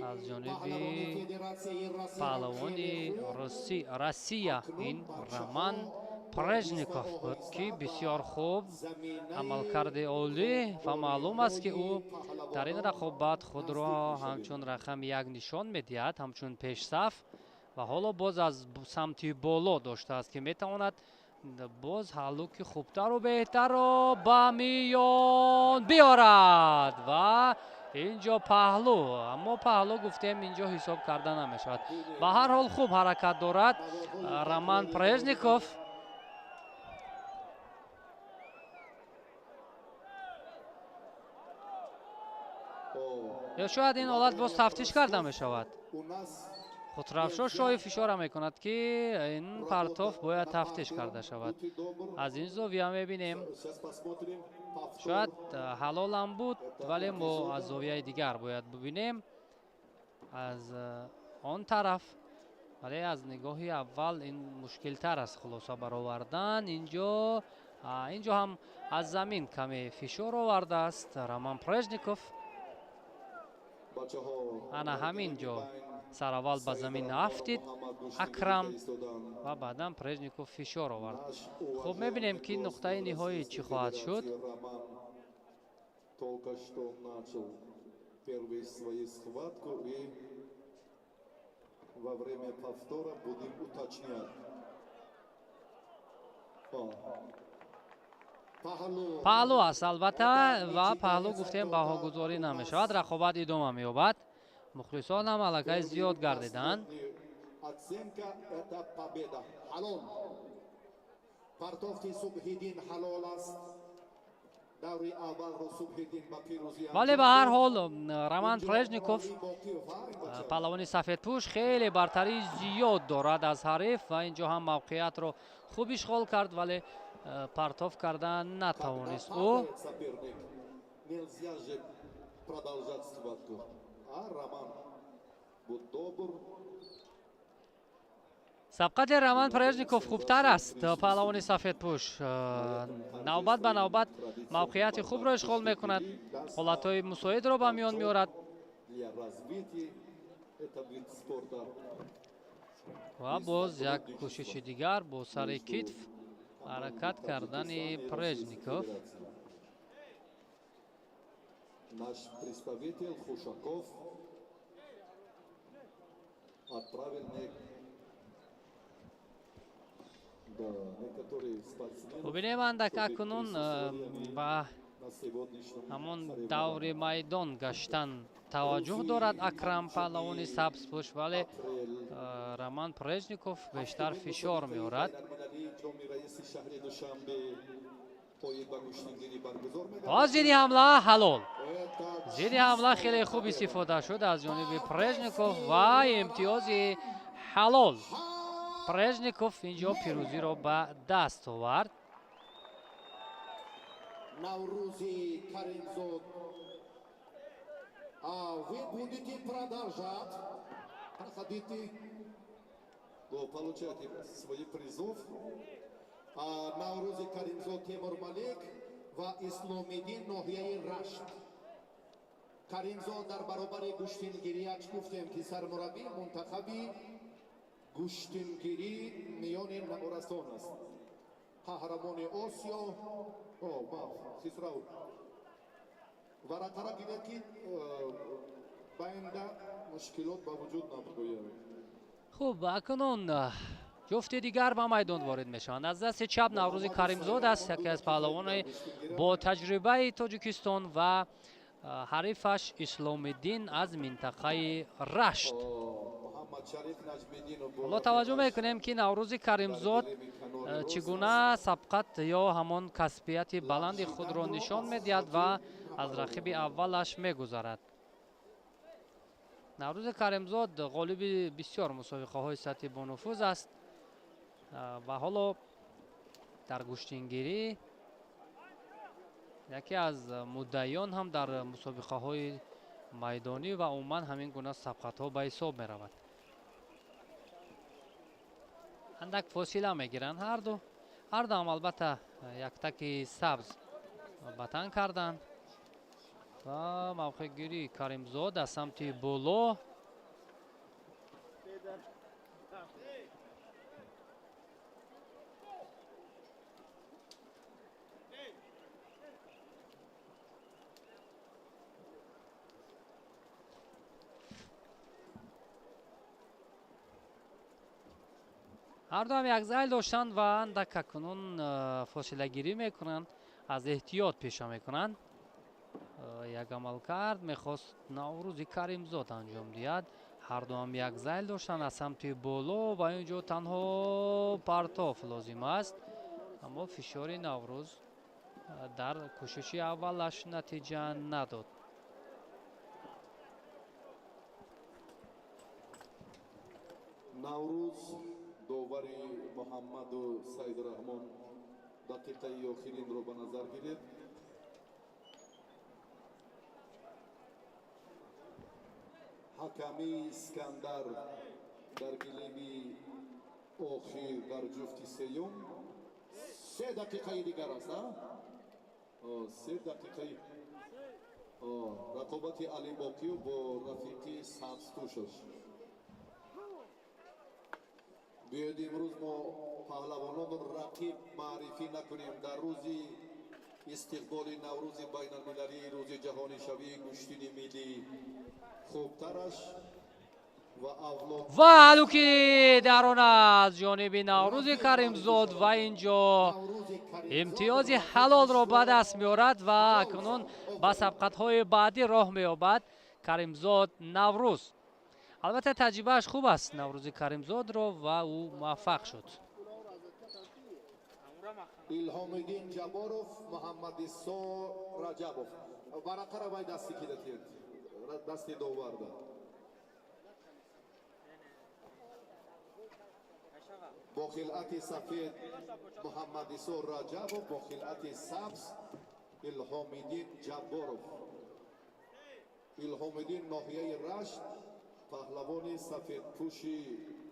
аз ҷониби паҳлавони Россия, ин Роман Прежников буд, ки бисёр хуб амалкарди олӣ ва маълум аст, ки ӯ дар ин рақобат худро ҳамчун рақами як нишон медиҳад, ҳамчун пешсаф, ва ҳоло боз аз самти боло доштааст, ки метавонад боз ҳаллуки хубтару беҳтарро ба миён биёрад. Ва инҷо паҳлӯ, аммо паҳлӯ гуфтем инҷо ҳисоб карда намешавад. Ба ҳар ҳол хуб ҳаракат дорад Роман Прежников. Ё шояд ин ҳолат боз тафтиш карда мешавад. Худрафшо шоҳи фишора мекунад, ки ин партоф бояд тафтиш карда шавад. Аз ин зовия мебинем, шояд ҳалолам буд, вале мо аз зовияи дигар бояд бибинем, аз он тараф. Вале аз нигоҳи аввал ин мушкилтар аст хулоса баровардан. Инҷо ҳам аз замин каме фишор овардааст Роман Прежников. Ана ҳамин ҷо сараввал ба замин афтид Акрам ва баъдан Прежников фишор овард. Хуб, мебинем, ки нуқтаи ниҳоӣ чӣ хоҳад шуд. Только что начал первую свою схватку, и во время повтора будем уточнять. Паҳлӯ аст, албатта, ва паҳлӯ гуфтем баҳогузорӣ намешавад. Рақобат идома меёбад, мухлисон ҳам аллакай зиёд гардиданд. Оценка — это победа. Ҳалол партофти Субҳиддин ҳалол аст. Даври аввалро Субҳиддин ба пирӯзӣ Вале ба ҳар ҳол Роман Прежников, паҳлавони сафедпӯш, хеле бартарии зиёд дорад аз ҳариф ва ин ҷо ҳам мавқеиятро хуб ишғол кард, вале партоф кардан натавонист ӯ. Соперник. Нельзя же продолжать схватку. А Роман, будь добр. Сабқати Роман Прежников хубтар аст. Паҳлавони сафедпӯш навбат ба навбат мавқеияти хубро ишғол мекунад, ҳолатҳои мусоидро ба миён меорад Для развития этого вид спорта. ва боз як кӯшиши дигар бо сари китф ҳаракат кардани Прежников. Наш представитель Хушаков отправил да, некоторые спортсмены Бубинем, андак акнун ба на сегодняшнем ҳамон даври майдон гаштан таваҷҷӯҳ дорад Акрам, паҳлавони сабзпӯш, вале Роман Прежников бештар фишор меорад. Ҷоми раиси шаҳри Душанбе оид ба гӯштингирӣ баргузор Ва зидди ҳамла ҳалол, зидди ҳамла хеле хуб истифода шуд аз ҷониби Прежников ва имтиёзи ҳалол. Прежников ин ҷо пирӯзиро ба даст овард. Наврӯзи Каримзод, а вы будете продолжать, проходите. Получайте свои призов. Наврӯзи Каримзод Темурмалик ва Исломиддин, ноҳияи Рашт. Каримзод дар баробари гӯштингирияш, гуфтем, ки сармураббии мунтахаби гӯштингирӣ миёни Норасон аст. Қаҳрамони Осиё. Хисрав, варақара гиред, ки байнда мушкилот ба вуҷуд набояд. Хуб, акнун ҷуфти дигар ба майдон ворид мешаванд. Аз дасти чап Наврӯзи Каримзод аст, яке аз паҳлавонои бо таҷрибаи Тоҷикистон, ва ҳарифаш Исломиддин аз минтақаи Рашт. Ҳоло таваҷҷӯҳ мекунем, ки Наврӯзи Каримзод чӣ гуна сабқат ё ҳамон касбияти баланди худро нишон медиҳад ва аз рақиби аввалаш мегузарад. Наврӯзи Каримзод ғолиби бисёр мусобиқаҳои сатҳи бонуфуз аст ва ҳоло дар гӯштингирӣ яке аз муддаиён ҳам дар мусобиқаҳои майдонӣ ва умуман ҳамин гуна сабқатҳо ба ҳисоб меравад. Андак фосила мегиранд ҳарду, ҳарду ҳам албатта яктаки сабз ба тан карданд ва мавқеъгирии Каримзод аз самти боло. Ҳардуам якзайл доштанд ва андак акнун фосилагирӣ мекунанд, аз эҳтиёт пеша мекунанд. Як амалкард мехост Наврӯзи Каримзод анҷом диҳад. Ҳардуам якзайл доштанд аз самти боло ва ин ҷо танҳо партоф лозим аст, аммо фишори Наврӯз дар кӯшиши аввалаш натиҷа надод. Наврӯз, довари Муҳаммаду Саидраҳмон, дақиқаи охиринро ба назар гиред. Ҳаками Искандар дар гилеми охир дар ҷуфти сеюм. 3 дақиқаи дигар аст, 3 дақиқаи. Рақобати Али Боқиев бо рафиқи сабзпӯшаш. Биёед имрӯз мо паҳлавононро рақиб маърифӣ накунем. Дар рӯзи истиқболи Наврӯзи байналмилалӣ, рӯзи ҷаҳонишавии гӯштини миллӣ, хубтараш ва авлод Ва ҳалуки дарон аз ҷониби Наврӯзи Каримзод ва инҷо имтиёзи ҳалолро ба даст меорад ва акнун ба сабқатҳои баъдӣ роҳ меёбад Каримзод Наврӯз. Албатта, таҷрибааш хуб аст Наврӯзи Каримзодро ва ӯ муваффақ шуд. Илҳомиддин Ҷабборов, Муҳаммадисо Раҷабов. Варақаро вай дасти ки датед, дасти доварда. Бо хилъати сафед Муҳаммадисо Раҷабов, бо хилъати сабз Илҳомиддин Ҷабборов. Илҳомиддин ноҳияи Рашт, паҳлавони сафедпӯши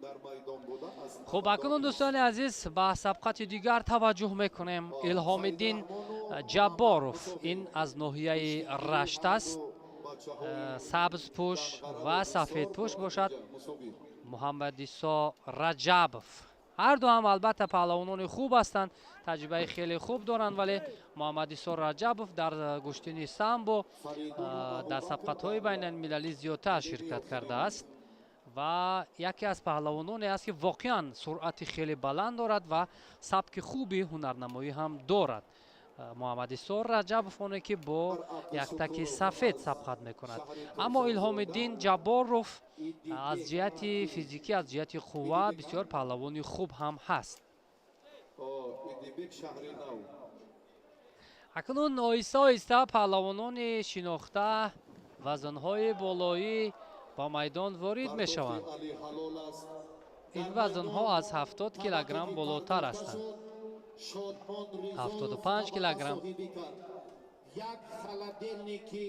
дар майдон буда аз Хуб, акнун, дӯстони азиз, ба сабқати дигар таваҷҷӯҳ мекунем. Илҳомиддин Ҷабборов, ин аз ноҳияи Рашт аст, сабзпӯш, ва сафедпӯш бошад Муҳаммадисо Раҷабов. Ҳар ду ҳам албатта паҳлавонони хуб ҳастанд, таҷрибаи хеле хуб доранд, вале Муҳаммадисо Раҷабов дар гӯштини самбо дар сабқатҳои байналмилалӣ зиёдтар ширкат кардааст ва яке аз паҳлавононе аст, ки воқеан суръати хеле баланд дорад ва сабки хуби ҳунарнамоӣ ҳам дорад. Муҳаммадисо Раҷабов оне ки бо яктаки сафед сабқат мекунад, аммо Илҳомиддин Ҷабборов аз ҷиҳати физикӣ, аз ҷиҳати қувва бисёр паҳлавони хуб ҳам ҳаст. Идибек, шаҳри Нав. Акнун оҳиста оҳиста паҳлавонони шинохта вазнҳои болоӣ ба майдон ворид мешаванд. Али ҳалол аст. Ин вазнҳо аз 70 килограмм болотар ҳастанд. Шодмон Ризоев 75 килограмм. соҳибӣ кард як холодильники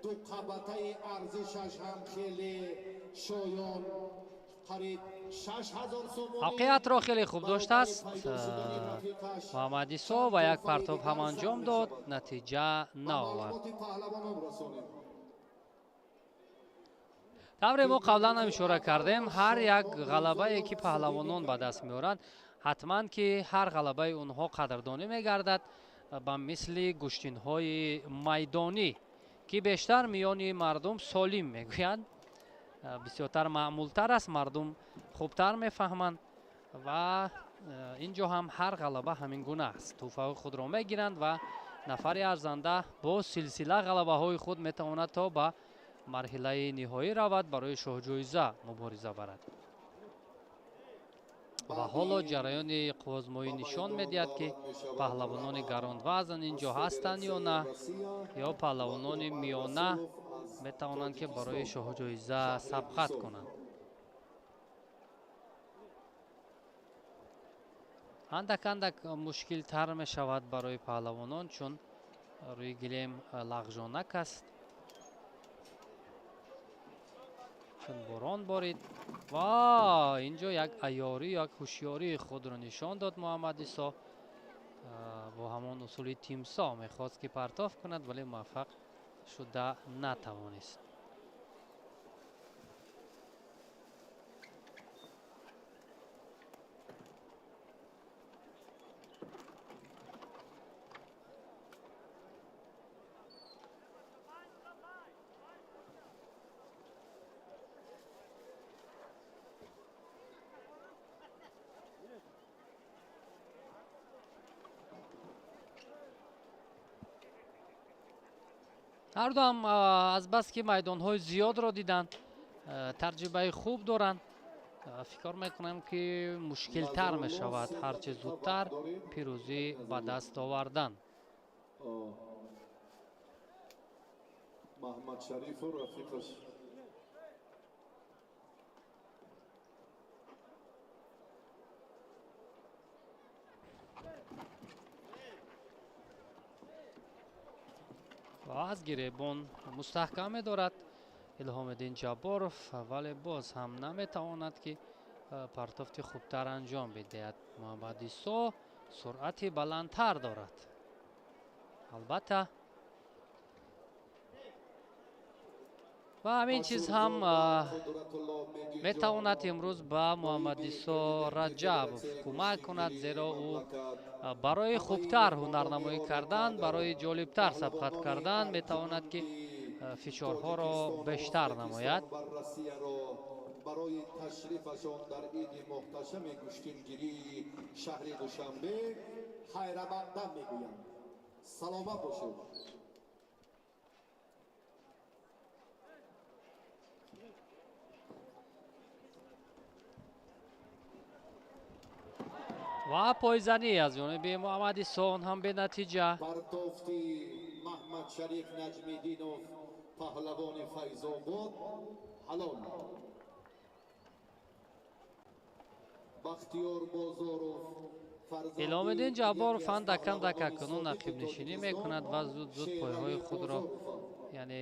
дуқабатаи, арзишаш ҳам хеле шоён, қариб 6000 сомонӣ. Мавқеиятро хеле хуб доштааст Муҳаммадисо ва як партоб ҳам анҷом дод, натиҷа наовард. Маълумоти паҳлавонон расонем. Тавре мо қаблан ҳам ишора кардем, ҳар як ғалабае ки паҳлавонон ба даст меоранд, ҳатман ки ҳар ғалабаи онҳо қадрдонӣ мегардад, ба мисли гӯштинҳои майдонӣ, ки бештар миёни мардум солим мегӯянд, бисёртар маъмултар аст, мардум хубтар мефаҳманд ва ин ҷо ҳам ҳар ғалаба ҳамин гуна аст. Тӯҳфаҳои худро мегиранд ва нафари арзанда бо силсила ғалабаҳои худ метавонад то ба марҳилаи ниҳоӣ равад, барои шоҳҷоиза мубориза барад. Ва ҳоло ҷараёни қувваозмоӣ нишон медиҳад, ки паҳлавонони гаронвазн ин ҷо ҳастанд ё на, ё паҳлавонони миёна метавонанд, ки барои шоҳҷоиза сабқат кунанд. Андак андак мушкилтар мешавад барои паҳлавонон, чун рӯи гилем лағжонак аст, чун борон борид. Ва инҷо як айёрӣ, як ҳушёрии худро нишон дод Муҳаммадисо. Бо ҳамон усули тимсоҳ мехост, ки партоф кунад, вале муваффақ шуда натавонист. Ҳар дуам азбаски майдонҳои зиёдро диданд, таҷрибаи хуб доранд, фикр мекунам, ки мушкилтар мешавад ҳарчи зудтар пирӯзӣ ба даст овардан. Маҳмадшарифу рафиқаш. Ва аз гиребон мустаҳкам медорад Илҳомиддин Ҷабборов, вале боз ҳам наметавонад, ки партофти хубтар анҷом бидиҳад. Муҳаммадисо суръати баландтар дорад, албатта. Ва ҳамин чиз ҳам метавонад имрӯз ба Муҳаммадисо Раҷабов кӯмак кунад, зеро ӯ барои хубтар ҳунарнамоӣ кардан, барои ҷолибтар сабқат кардан метавонад, ки фишорҳоро бештар намояд. Барои ташрифашон дар иди муҳташами гӯштингирии шаҳри Душанбе хайрамақдам мегӯям. Саломат бошед. Ва пойзанӣ аз ҷониби Муҳаммадисо, он ҳам бенатиҷа. Партофти Маҳмадшариф Наҷмиддинов, паҳлавони Файзобод, ҳалол. Бахтиёр Бозоров. Илҳомиддин Ҷабборов андак андак акнун ақибнишинӣ мекунад ва зуд зуд пойҳои худро, яъне,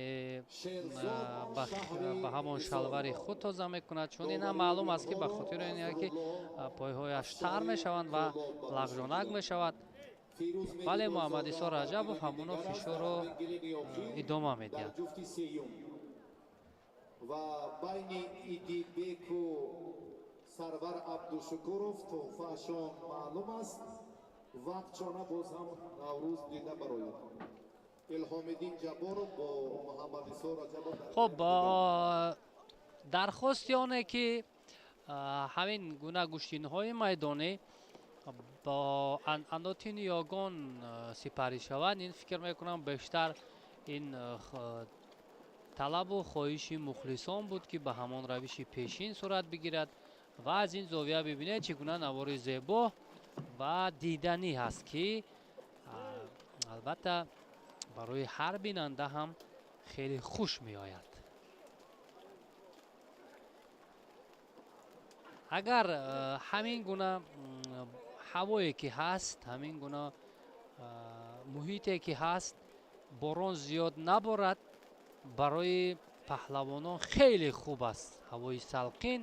ба ҳамон шалвари худ тоза мекунад, чун ин ҳам маълум аст, ки ба хотири ин, ки пойҳояш тар мешаванд ва лағжонак мешавад. Вале Муҳаммадисо Раҷабов ҳамоно фишорро идома медиҳад. Ва байни Идибеку Сарвар Абдушукуров тӯҳфаашон маълум аст. Вақтшона боз ҳам Наврӯз дида барояд. Илҳомиддин Ҷабборов бо Муҳаммадисо Раҷабов. Хуб, дархости оне, ки ҳамин гуна гӯштинҳои майдонӣ бо анъаноти ниёгон сипарӣ шаванд, ин, фикр мекунам, бештар ин талабу хоҳиши мухлисон буд, ки ба ҳамон равиши пешин сурат бигирад. Ва аз ин зовия бибинед, чӣ гуна навори зебо ва диданӣ ҳаст, ки албатта барои ҳар бинанда ҳам хеле хуш меояд. Агар ҳамин гуна ҳавое ки ҳаст, ҳамин гуна муҳите ки ҳаст, борон зиёд наборад, барои паҳлавонон хеле хуб аст. Ҳавои салқин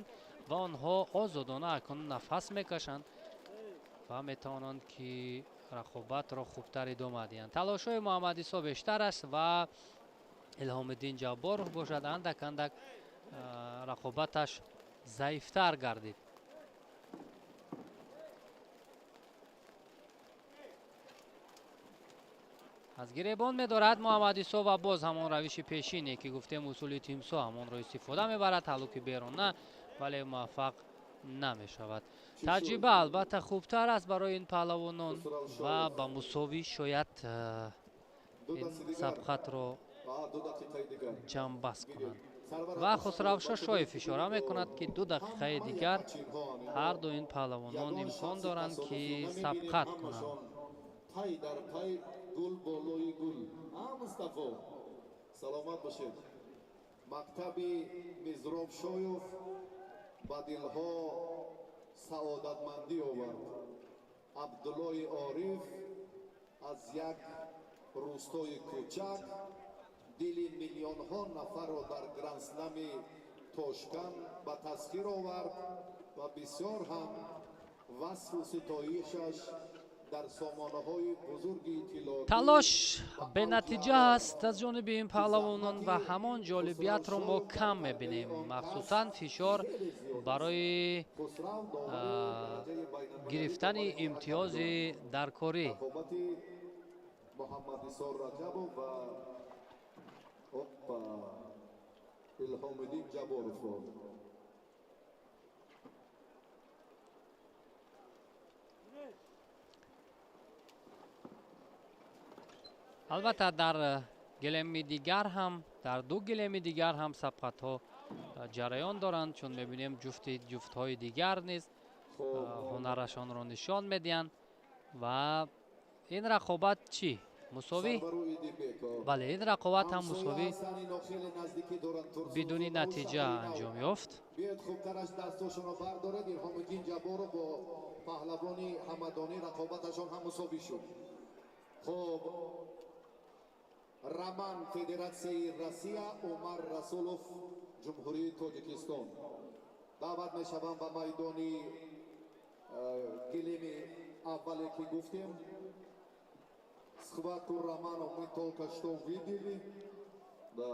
ва онҳо озодона акнун нафас мекашанд ва метавонанд, ки рақобатро хубтар идома диҳанд. Талошҳои Муҳаммадисо бештар аст ва Илҳомиддин Ҷабборов бошад, андак андак рақобаташ заифтар гардид. Аз гиребон медорад Муҳаммадисо ва боз ҳамон равиши пешине, ки гуфтем, усули тимсо, ҳамонро истифода мебарад, ҳалуки берун на, вале муваффақ намешавад. Таҷриба албатта хубтар аст барои ин паҳлавонон ва ба мусовӣ шояд ин сабқатро ҷамъбаст кунанд. Ва Хусравшо Шоев ишора мекунад, ки 2 дақиқаи дигар ҳарду ин паҳлавонон имкон доранд, ки сабқат кунанд. Пай дар пай, гул болои гул. А, Мустафо, саломат бошед. Мактаби Мизроб Шоев ба дилҳо саодатмандӣ овард. Абдуллои Ориф аз як рӯстои кӯчак дили миллионҳо нафарро дар Грандслами Тошканд ба тасхир овард ва бисёр ҳам васфу ситоишаш дар сомонаҳои бузурги иттилоотӣ. Талош бенатиҷа аст аз ҷониби ин паҳлавонон ва ҳамон ҷолибиятро мо кам мебинем, махсусан фишор барои гирифтани имтиёзи даркорӣ. Рақобати Муҳаммадисор Раҷабов ва, опа, Илҳомиддин Ҷабборовро. Албатта, дар гилеми дигар ҳам, дар ду гилеми дигар ҳам сабқатҳо ҷараён доранд, чун мебинем, ҷуфти ҷуфтҳои дигар низ ҳунарашонро нишон медиҳанд. Ва ин рақобат чӣ, мусовӣ? Бале, ин рақобат ҳам мусовӣ, бидуни натиҷа анҷом ёфт. Биёед, хубтараш дастошонро бардоред. Илҳомиддин Ҷабборов бо паҳлавони ҳамадонӣ рақобаташон ҳам мусовӣ шуд. Хуб, Роман, Федератсияи Россия, Умар Расулов, Ҷумҳурии Тоҷикистон, даъват мешаванд ба майдони гилеми аввале, ки гуфтем. Схватку Романов мы только что видели, да.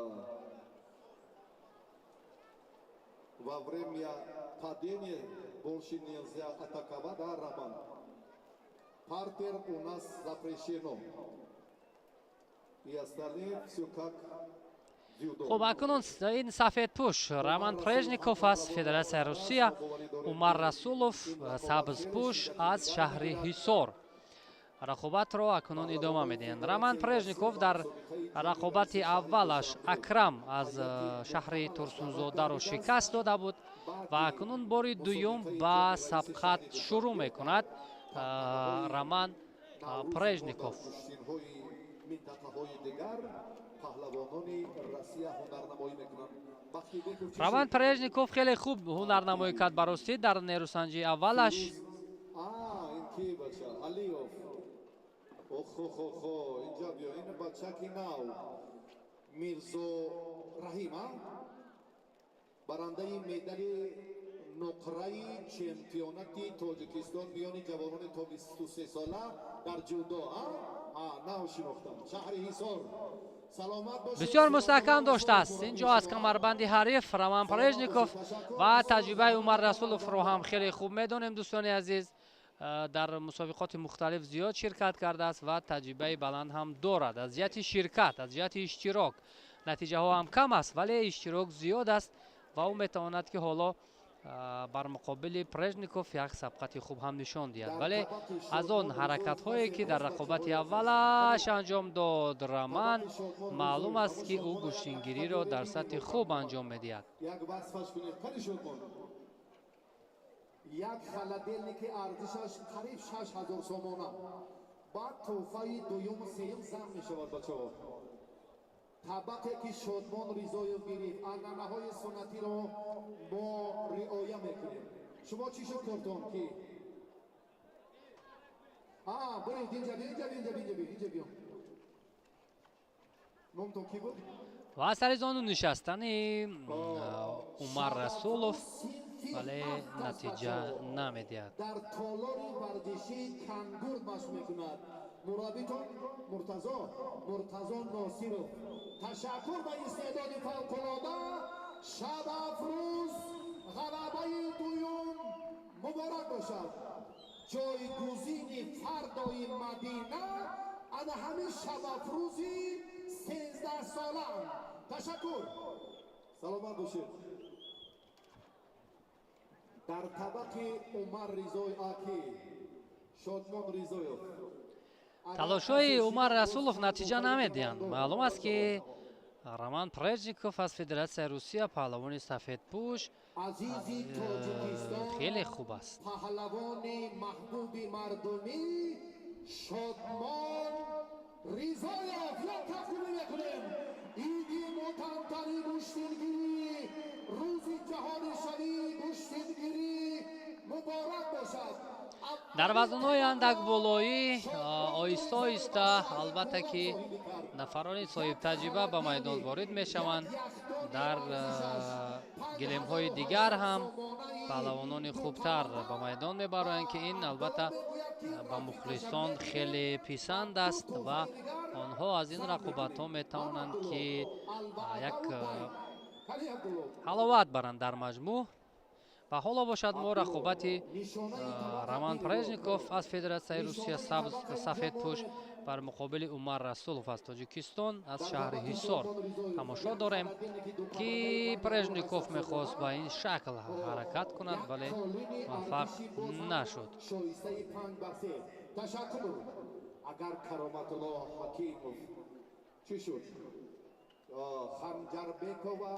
Во время падения больше нельзя атаковать, да, Роман? Партер у нас запрещено. И остальные все как дзюдо. Хуб, акнун ин сафедпӯш Роман Прежников аз Федератсияи Русия, Умар Расулов сабзпӯш аз шаҳри Ҳисор рақобатро акнун идома медиҳанд. Роман Прежников дар рақобати аввалаш Акрам аз шаҳри Турсунзодаро шикаст дода буд ва акнун бори дуюм ба сабқат шурӯъ мекунад Роман Прежников. Гӯштинҳои минтақаҳои дигар паҳлавонони Россия ҳунарнамоӣ мекунанд. Бахтибеков чӣ Роман шуд? Прежников хеле хуб ҳунарнамоӣ кард баростӣ дар нерӯсанҷии аввалаш. А, ин ки бача? Алиев. Охо-хо-хо, инҷа биё, ин бачаки нав. Мирзо Раҳим, а? Барандаи медали нуқраи чемпионати Тоҷикистон миёни ҷавонони то 23 сола дар ҷудо, а? А, нав шинохтам. Шаҳри Ҳисор. Саломат бошед. Бисёр мустаҳкам доштааст ин ҷо аз камарбанди ҳариф Роман Прежников ва таҷрибаи Умар Расуловро ҳам хеле хуб медонем, дӯстони азиз. Дар мусобиқоти мухталиф зиёд ширкат кардааст ва таҷрибаи баланд ҳам дорад аз ҷиҳати ширкат, аз ҷиҳати иштирок. Натиҷаҳо ҳам кам аст, вале иштирок зиёд аст ва ӯ метавонад, ки ҳоло бар муқобили Прежников як сабқати хуб ҳам нишон диҳад, вале аз он ҳаракатҳое, ки дар рақобати аввалаш анҷом дод Роман, маълум аст, ки ӯ гӯштингириро дар сатҳи хуб анҷом медиҳад. Як васфаш кунед, қани Шодмон. Як холодильники арзишаш қариб 6000 сомона. Баъд тӯҳфаи дуюму сеюм Зам мешавад, бачаҳо. Табақе ки Шодмон Ризоев гирифт, анъанаҳои суннатиро мо риоя мекунем. Шумо чӣ шуд кортон ки? А, буред, инҷа биё, инҷа биё, инҷа биё, инҷа биё, инҷа биё. Номтон кӣ буд? Ва сари зону нишастани Умар Расулов, вале натиҷа намедиҳад. Дар толори варзишии Кангур машқ мекунад. Мураббитон Муртазо, Муртазо Носиров. Ташаккур ба истеъдоди фавқулода. Шабафрӯз ғалабаи дуюм муборак бошад. Ҷойгузини фардои Мадина ана ҳамин Шабафрӯзи 13-солаам. Ташаккур. Саломат бошед. Дар табақи Умар Ризои аки Шодмон Ризоев. Талошҳои Умар Расулов натиҷа намедиҳанд. Маълум аст, ки Роман Прежников аз Федератсияи Русия, паҳлавони сафедпӯш, Азизи Тоҷикистон, хеле хуб аст. паҳлавони маҳбуби мардумӣ Шодмон Ризоев, як кафкунӣ мекунем. Иди мутантани гӯштингирӣ, рӯзи ҷаҳонишавии гӯштингирӣ муборак бошад. Дар вазнҳои андакболоӣ оҳиста оҳиста, албатта, ки нафарони соҳибтаҷриба ба майдон ворид мешаванд. Дар гилемҳои дигар ҳам паҳлавонони хубтар ба майдон мебароянд, ки ин, албатта, ба мухлисон хеле писанд аст ва онҳо аз ин рақобатҳо метавонанд, ки як ҳаловат баранд дар маҷмӯъ. Ва ҳоло бошад, мо рақобати Роман Прежников аз Федератсияи Русия, сабз сафедпӯш, бар муқобили Умар Расулов аз Тоҷикистон, аз шаҳри Ҳисор тамошо дорем, ки Прежников мехост ба ин шакл ҳаракат кунад, вале муваффақ нашуд. Шоистаи 5 ба 3. Ташаккур. Агар Кароматулло Ҳакимов чӣ шуд? Ханҷарбекова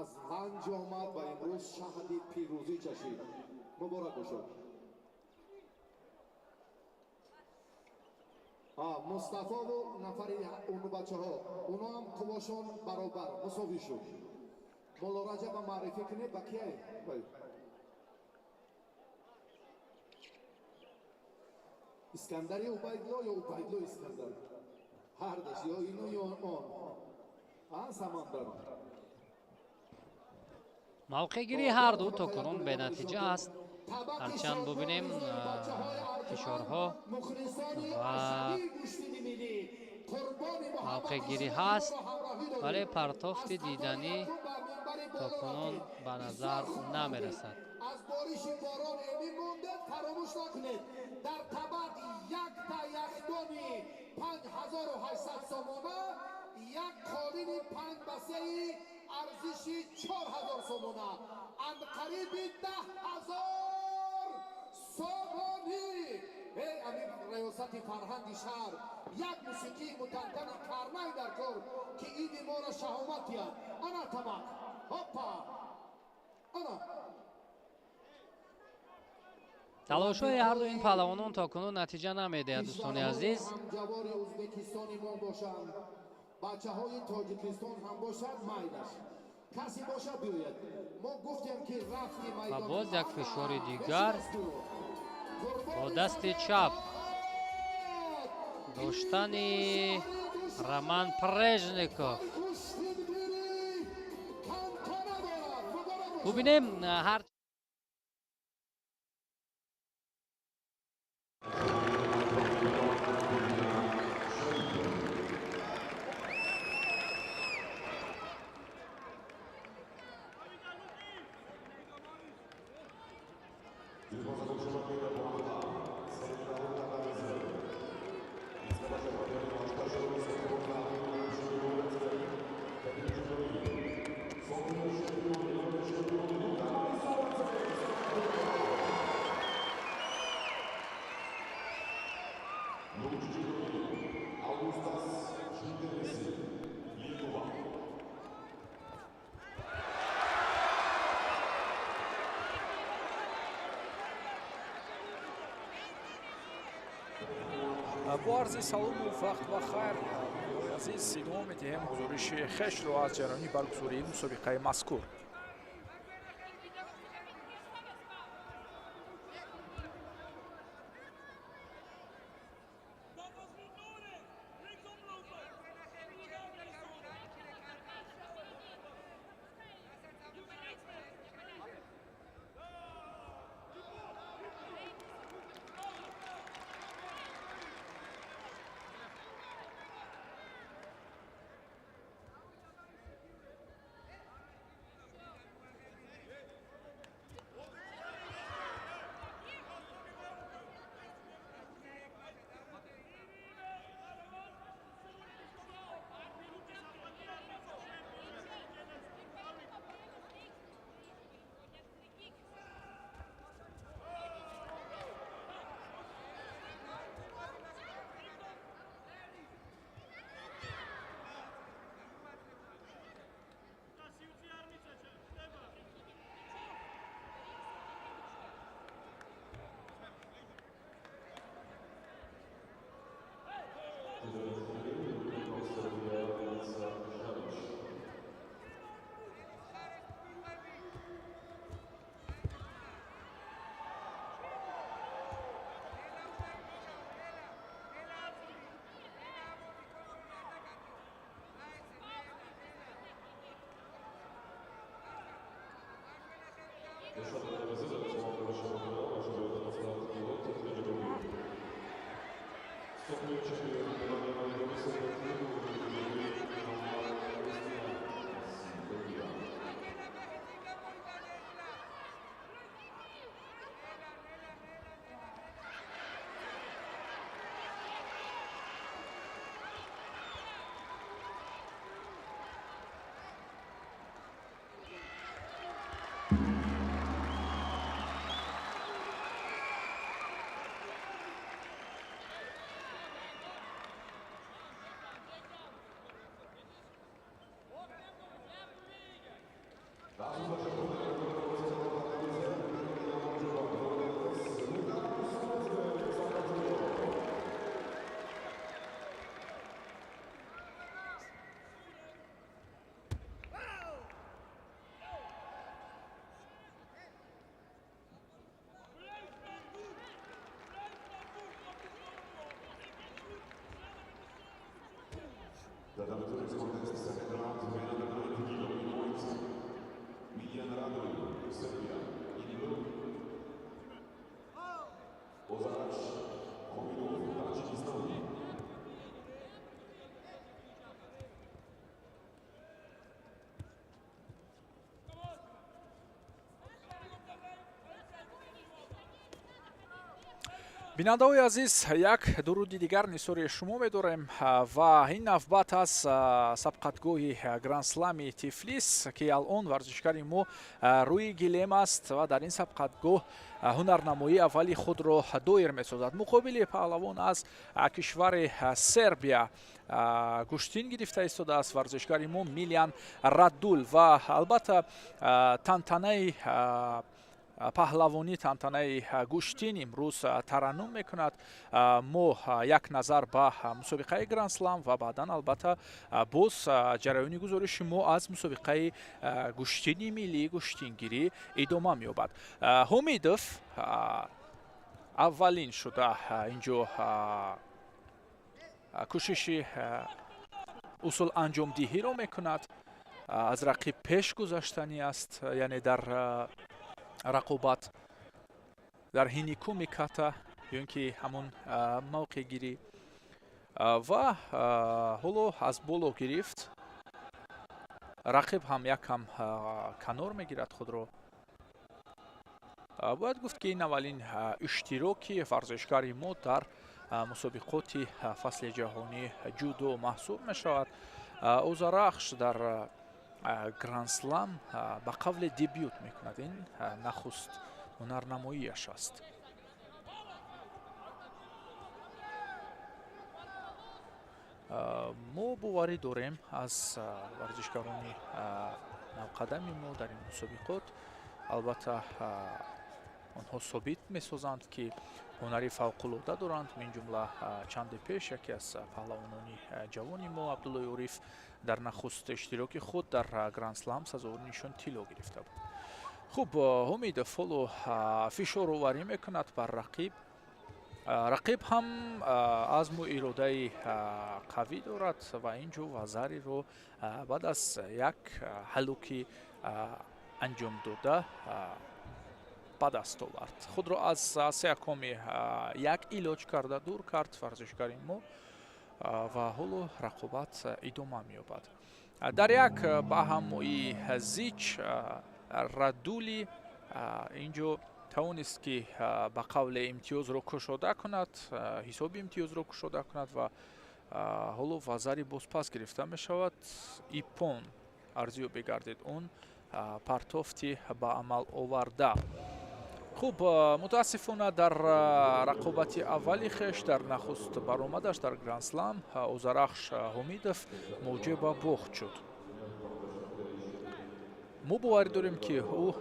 аз Ванҷ омад ва имрӯз шаҳди пирӯзӣ чашид. Муборак бошад. Мустафову нафари уну бачаҳо, уно ҳам қуввошон баробар мусовӣ шуд. Мулло Раҷаба маърифӣ кунед ба кияй? Искандари Убайдло ё Убайдло Искандар, ҳардаш, ё ину ё он, а, Самандар. Мавқеъгирии ҳарду то кунун бенатиҷа аст. Ҳарчанд бубинем, фишорҳо ва мавқеъгирӣ ҳаст, вале партофти диданӣ то кунун ба назар намерасад. Аз бориши борон эмин мондед, фаромӯш накунед, дар табақ якта яхдони 5800 сомона, як қолини 5 ба 3 арзиши 4000 сомона, анқариби 10 000 сомонӣ. Эй, амин раёсати фарҳанги шаҳр, як мусиқии мутантани карнай дар кор, ки иди моро шаҳомат диҳад. Ана табақ, ҳоппа, ана. Талошҳои ҳарду ин паҳлавонон то кунун натиҷа намедиҳад, дӯстони азиз. Ҳамҷавори Ӯзбекистони мо бошанд, бачаҳои Тоҷикистон ҳам бошад, майлаш, касе бошад, биёяд. Мо гуфтем, ки рафти Ва боз як фишори дигар бо дасти чап доштани Роман Прежников. Бубинем, ҳар Бо арзи салому вақт ба хайр, азиз, идома медиҳем гузориши хешро аз ҷараёни баргузории мусобиқаи мазкур. Бинандаҳои азиз, як дуруди дигар нисори шумо медорем ва ин навбат аз сабқатгоҳи Грандслами Тифлис, ки алон варзишгари мо рӯи гилем аст ва дар ин сабқатгоҳ ҳунарнамоии аввали худро доир месозад. Муқобили паҳлавон аз кишвари Сербия гӯштин гирифта истодааст варзишгари мо Милиан Радул ва албатта тантанаи паҳлавонӣ, тантанаи гӯштин имрӯз тараннум мекунад. Мо як назар ба мусобиқаи Грандслам ва баъдан албатта боз ҷараёни гузориши мо аз мусобиқаи гӯштини миллии гӯштингирӣ идома меёбад. Ҳумидов аввалин шуда инҷо кӯшиши усул анҷомдиҳиро мекунад, аз рақиб пеш гузаштанӣ аст, яъне дар рақобат дар ҳиникуми ката ё ин ки ҳамон мавқеъгирӣ ва ҳоло аз боло гирифт. Рақиб ҳам якам канор мегирад худро. Бояд гуфт, ки ин аввалин иштироки варзишгари мо дар мусобиқоти фасли ҷаҳонии ҷудо маҳсуб мешавад. Озарахш дар Грандслам ба қавле дебют мекунад, ин нахуст ҳунарнамоияш аст. Мо боварӣ дорем аз варзишгарони навқадами мо дар ин мусобиқот. Албатта онҳо собит месозанд, ки ҳунари фавқулода доранд. Мин ҷумла чанде пеш яке аз паҳлавонони ҷавони мо Абдуллои Ориф дар нахуст иштироки худ дар Грандслам сазовори нишон тилло гирифта буд. Хуб, Ҳумидов ҳоло фишороварӣ мекунад бар рақиб. Рақиб ҳам азму иродаи қавӣ дорад ва ин ҷо вазариро баъд аз як ҳалуки анҷом дода ба даст овард. Худро аз сеякоми як илоҷ карда дур кард варзишгари мо ва ҳоло рақобат идома меёбад. Дар як баҳамоии зич Радули инҷо тавонист, ки ба қавле имтиёзро кушода кунад, ҳисоби имтиёзро кушода кунад ва ҳоло вазари бозпас гирифта мешавад. Иппон арзёбӣ гардид он партофти ба амал оварда. Хуб, мутаассифона дар рақобати аввали хеш, дар нахуст баромадаш дар Грандслам, Озарахш Ҳумидов мӯҷиба бохт шуд. Мо боварӣ дорем, ки ӯ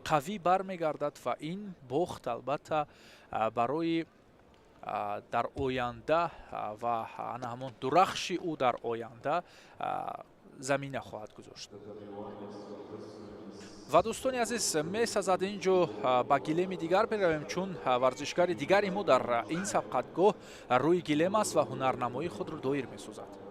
қавӣ бармегардад ва ин бохт албатта барои дар оянда ва ана ҳамон дурахши ӯ дар оянда замина хоҳад гузошт. Ва дӯстони азиз, месазад ин ҷо ба гилеми дигар биравем, чун варзишгари дигари мо дар ин сабқатгоҳ рӯи гилем аст ва ҳунарнамоии худро доир месозад.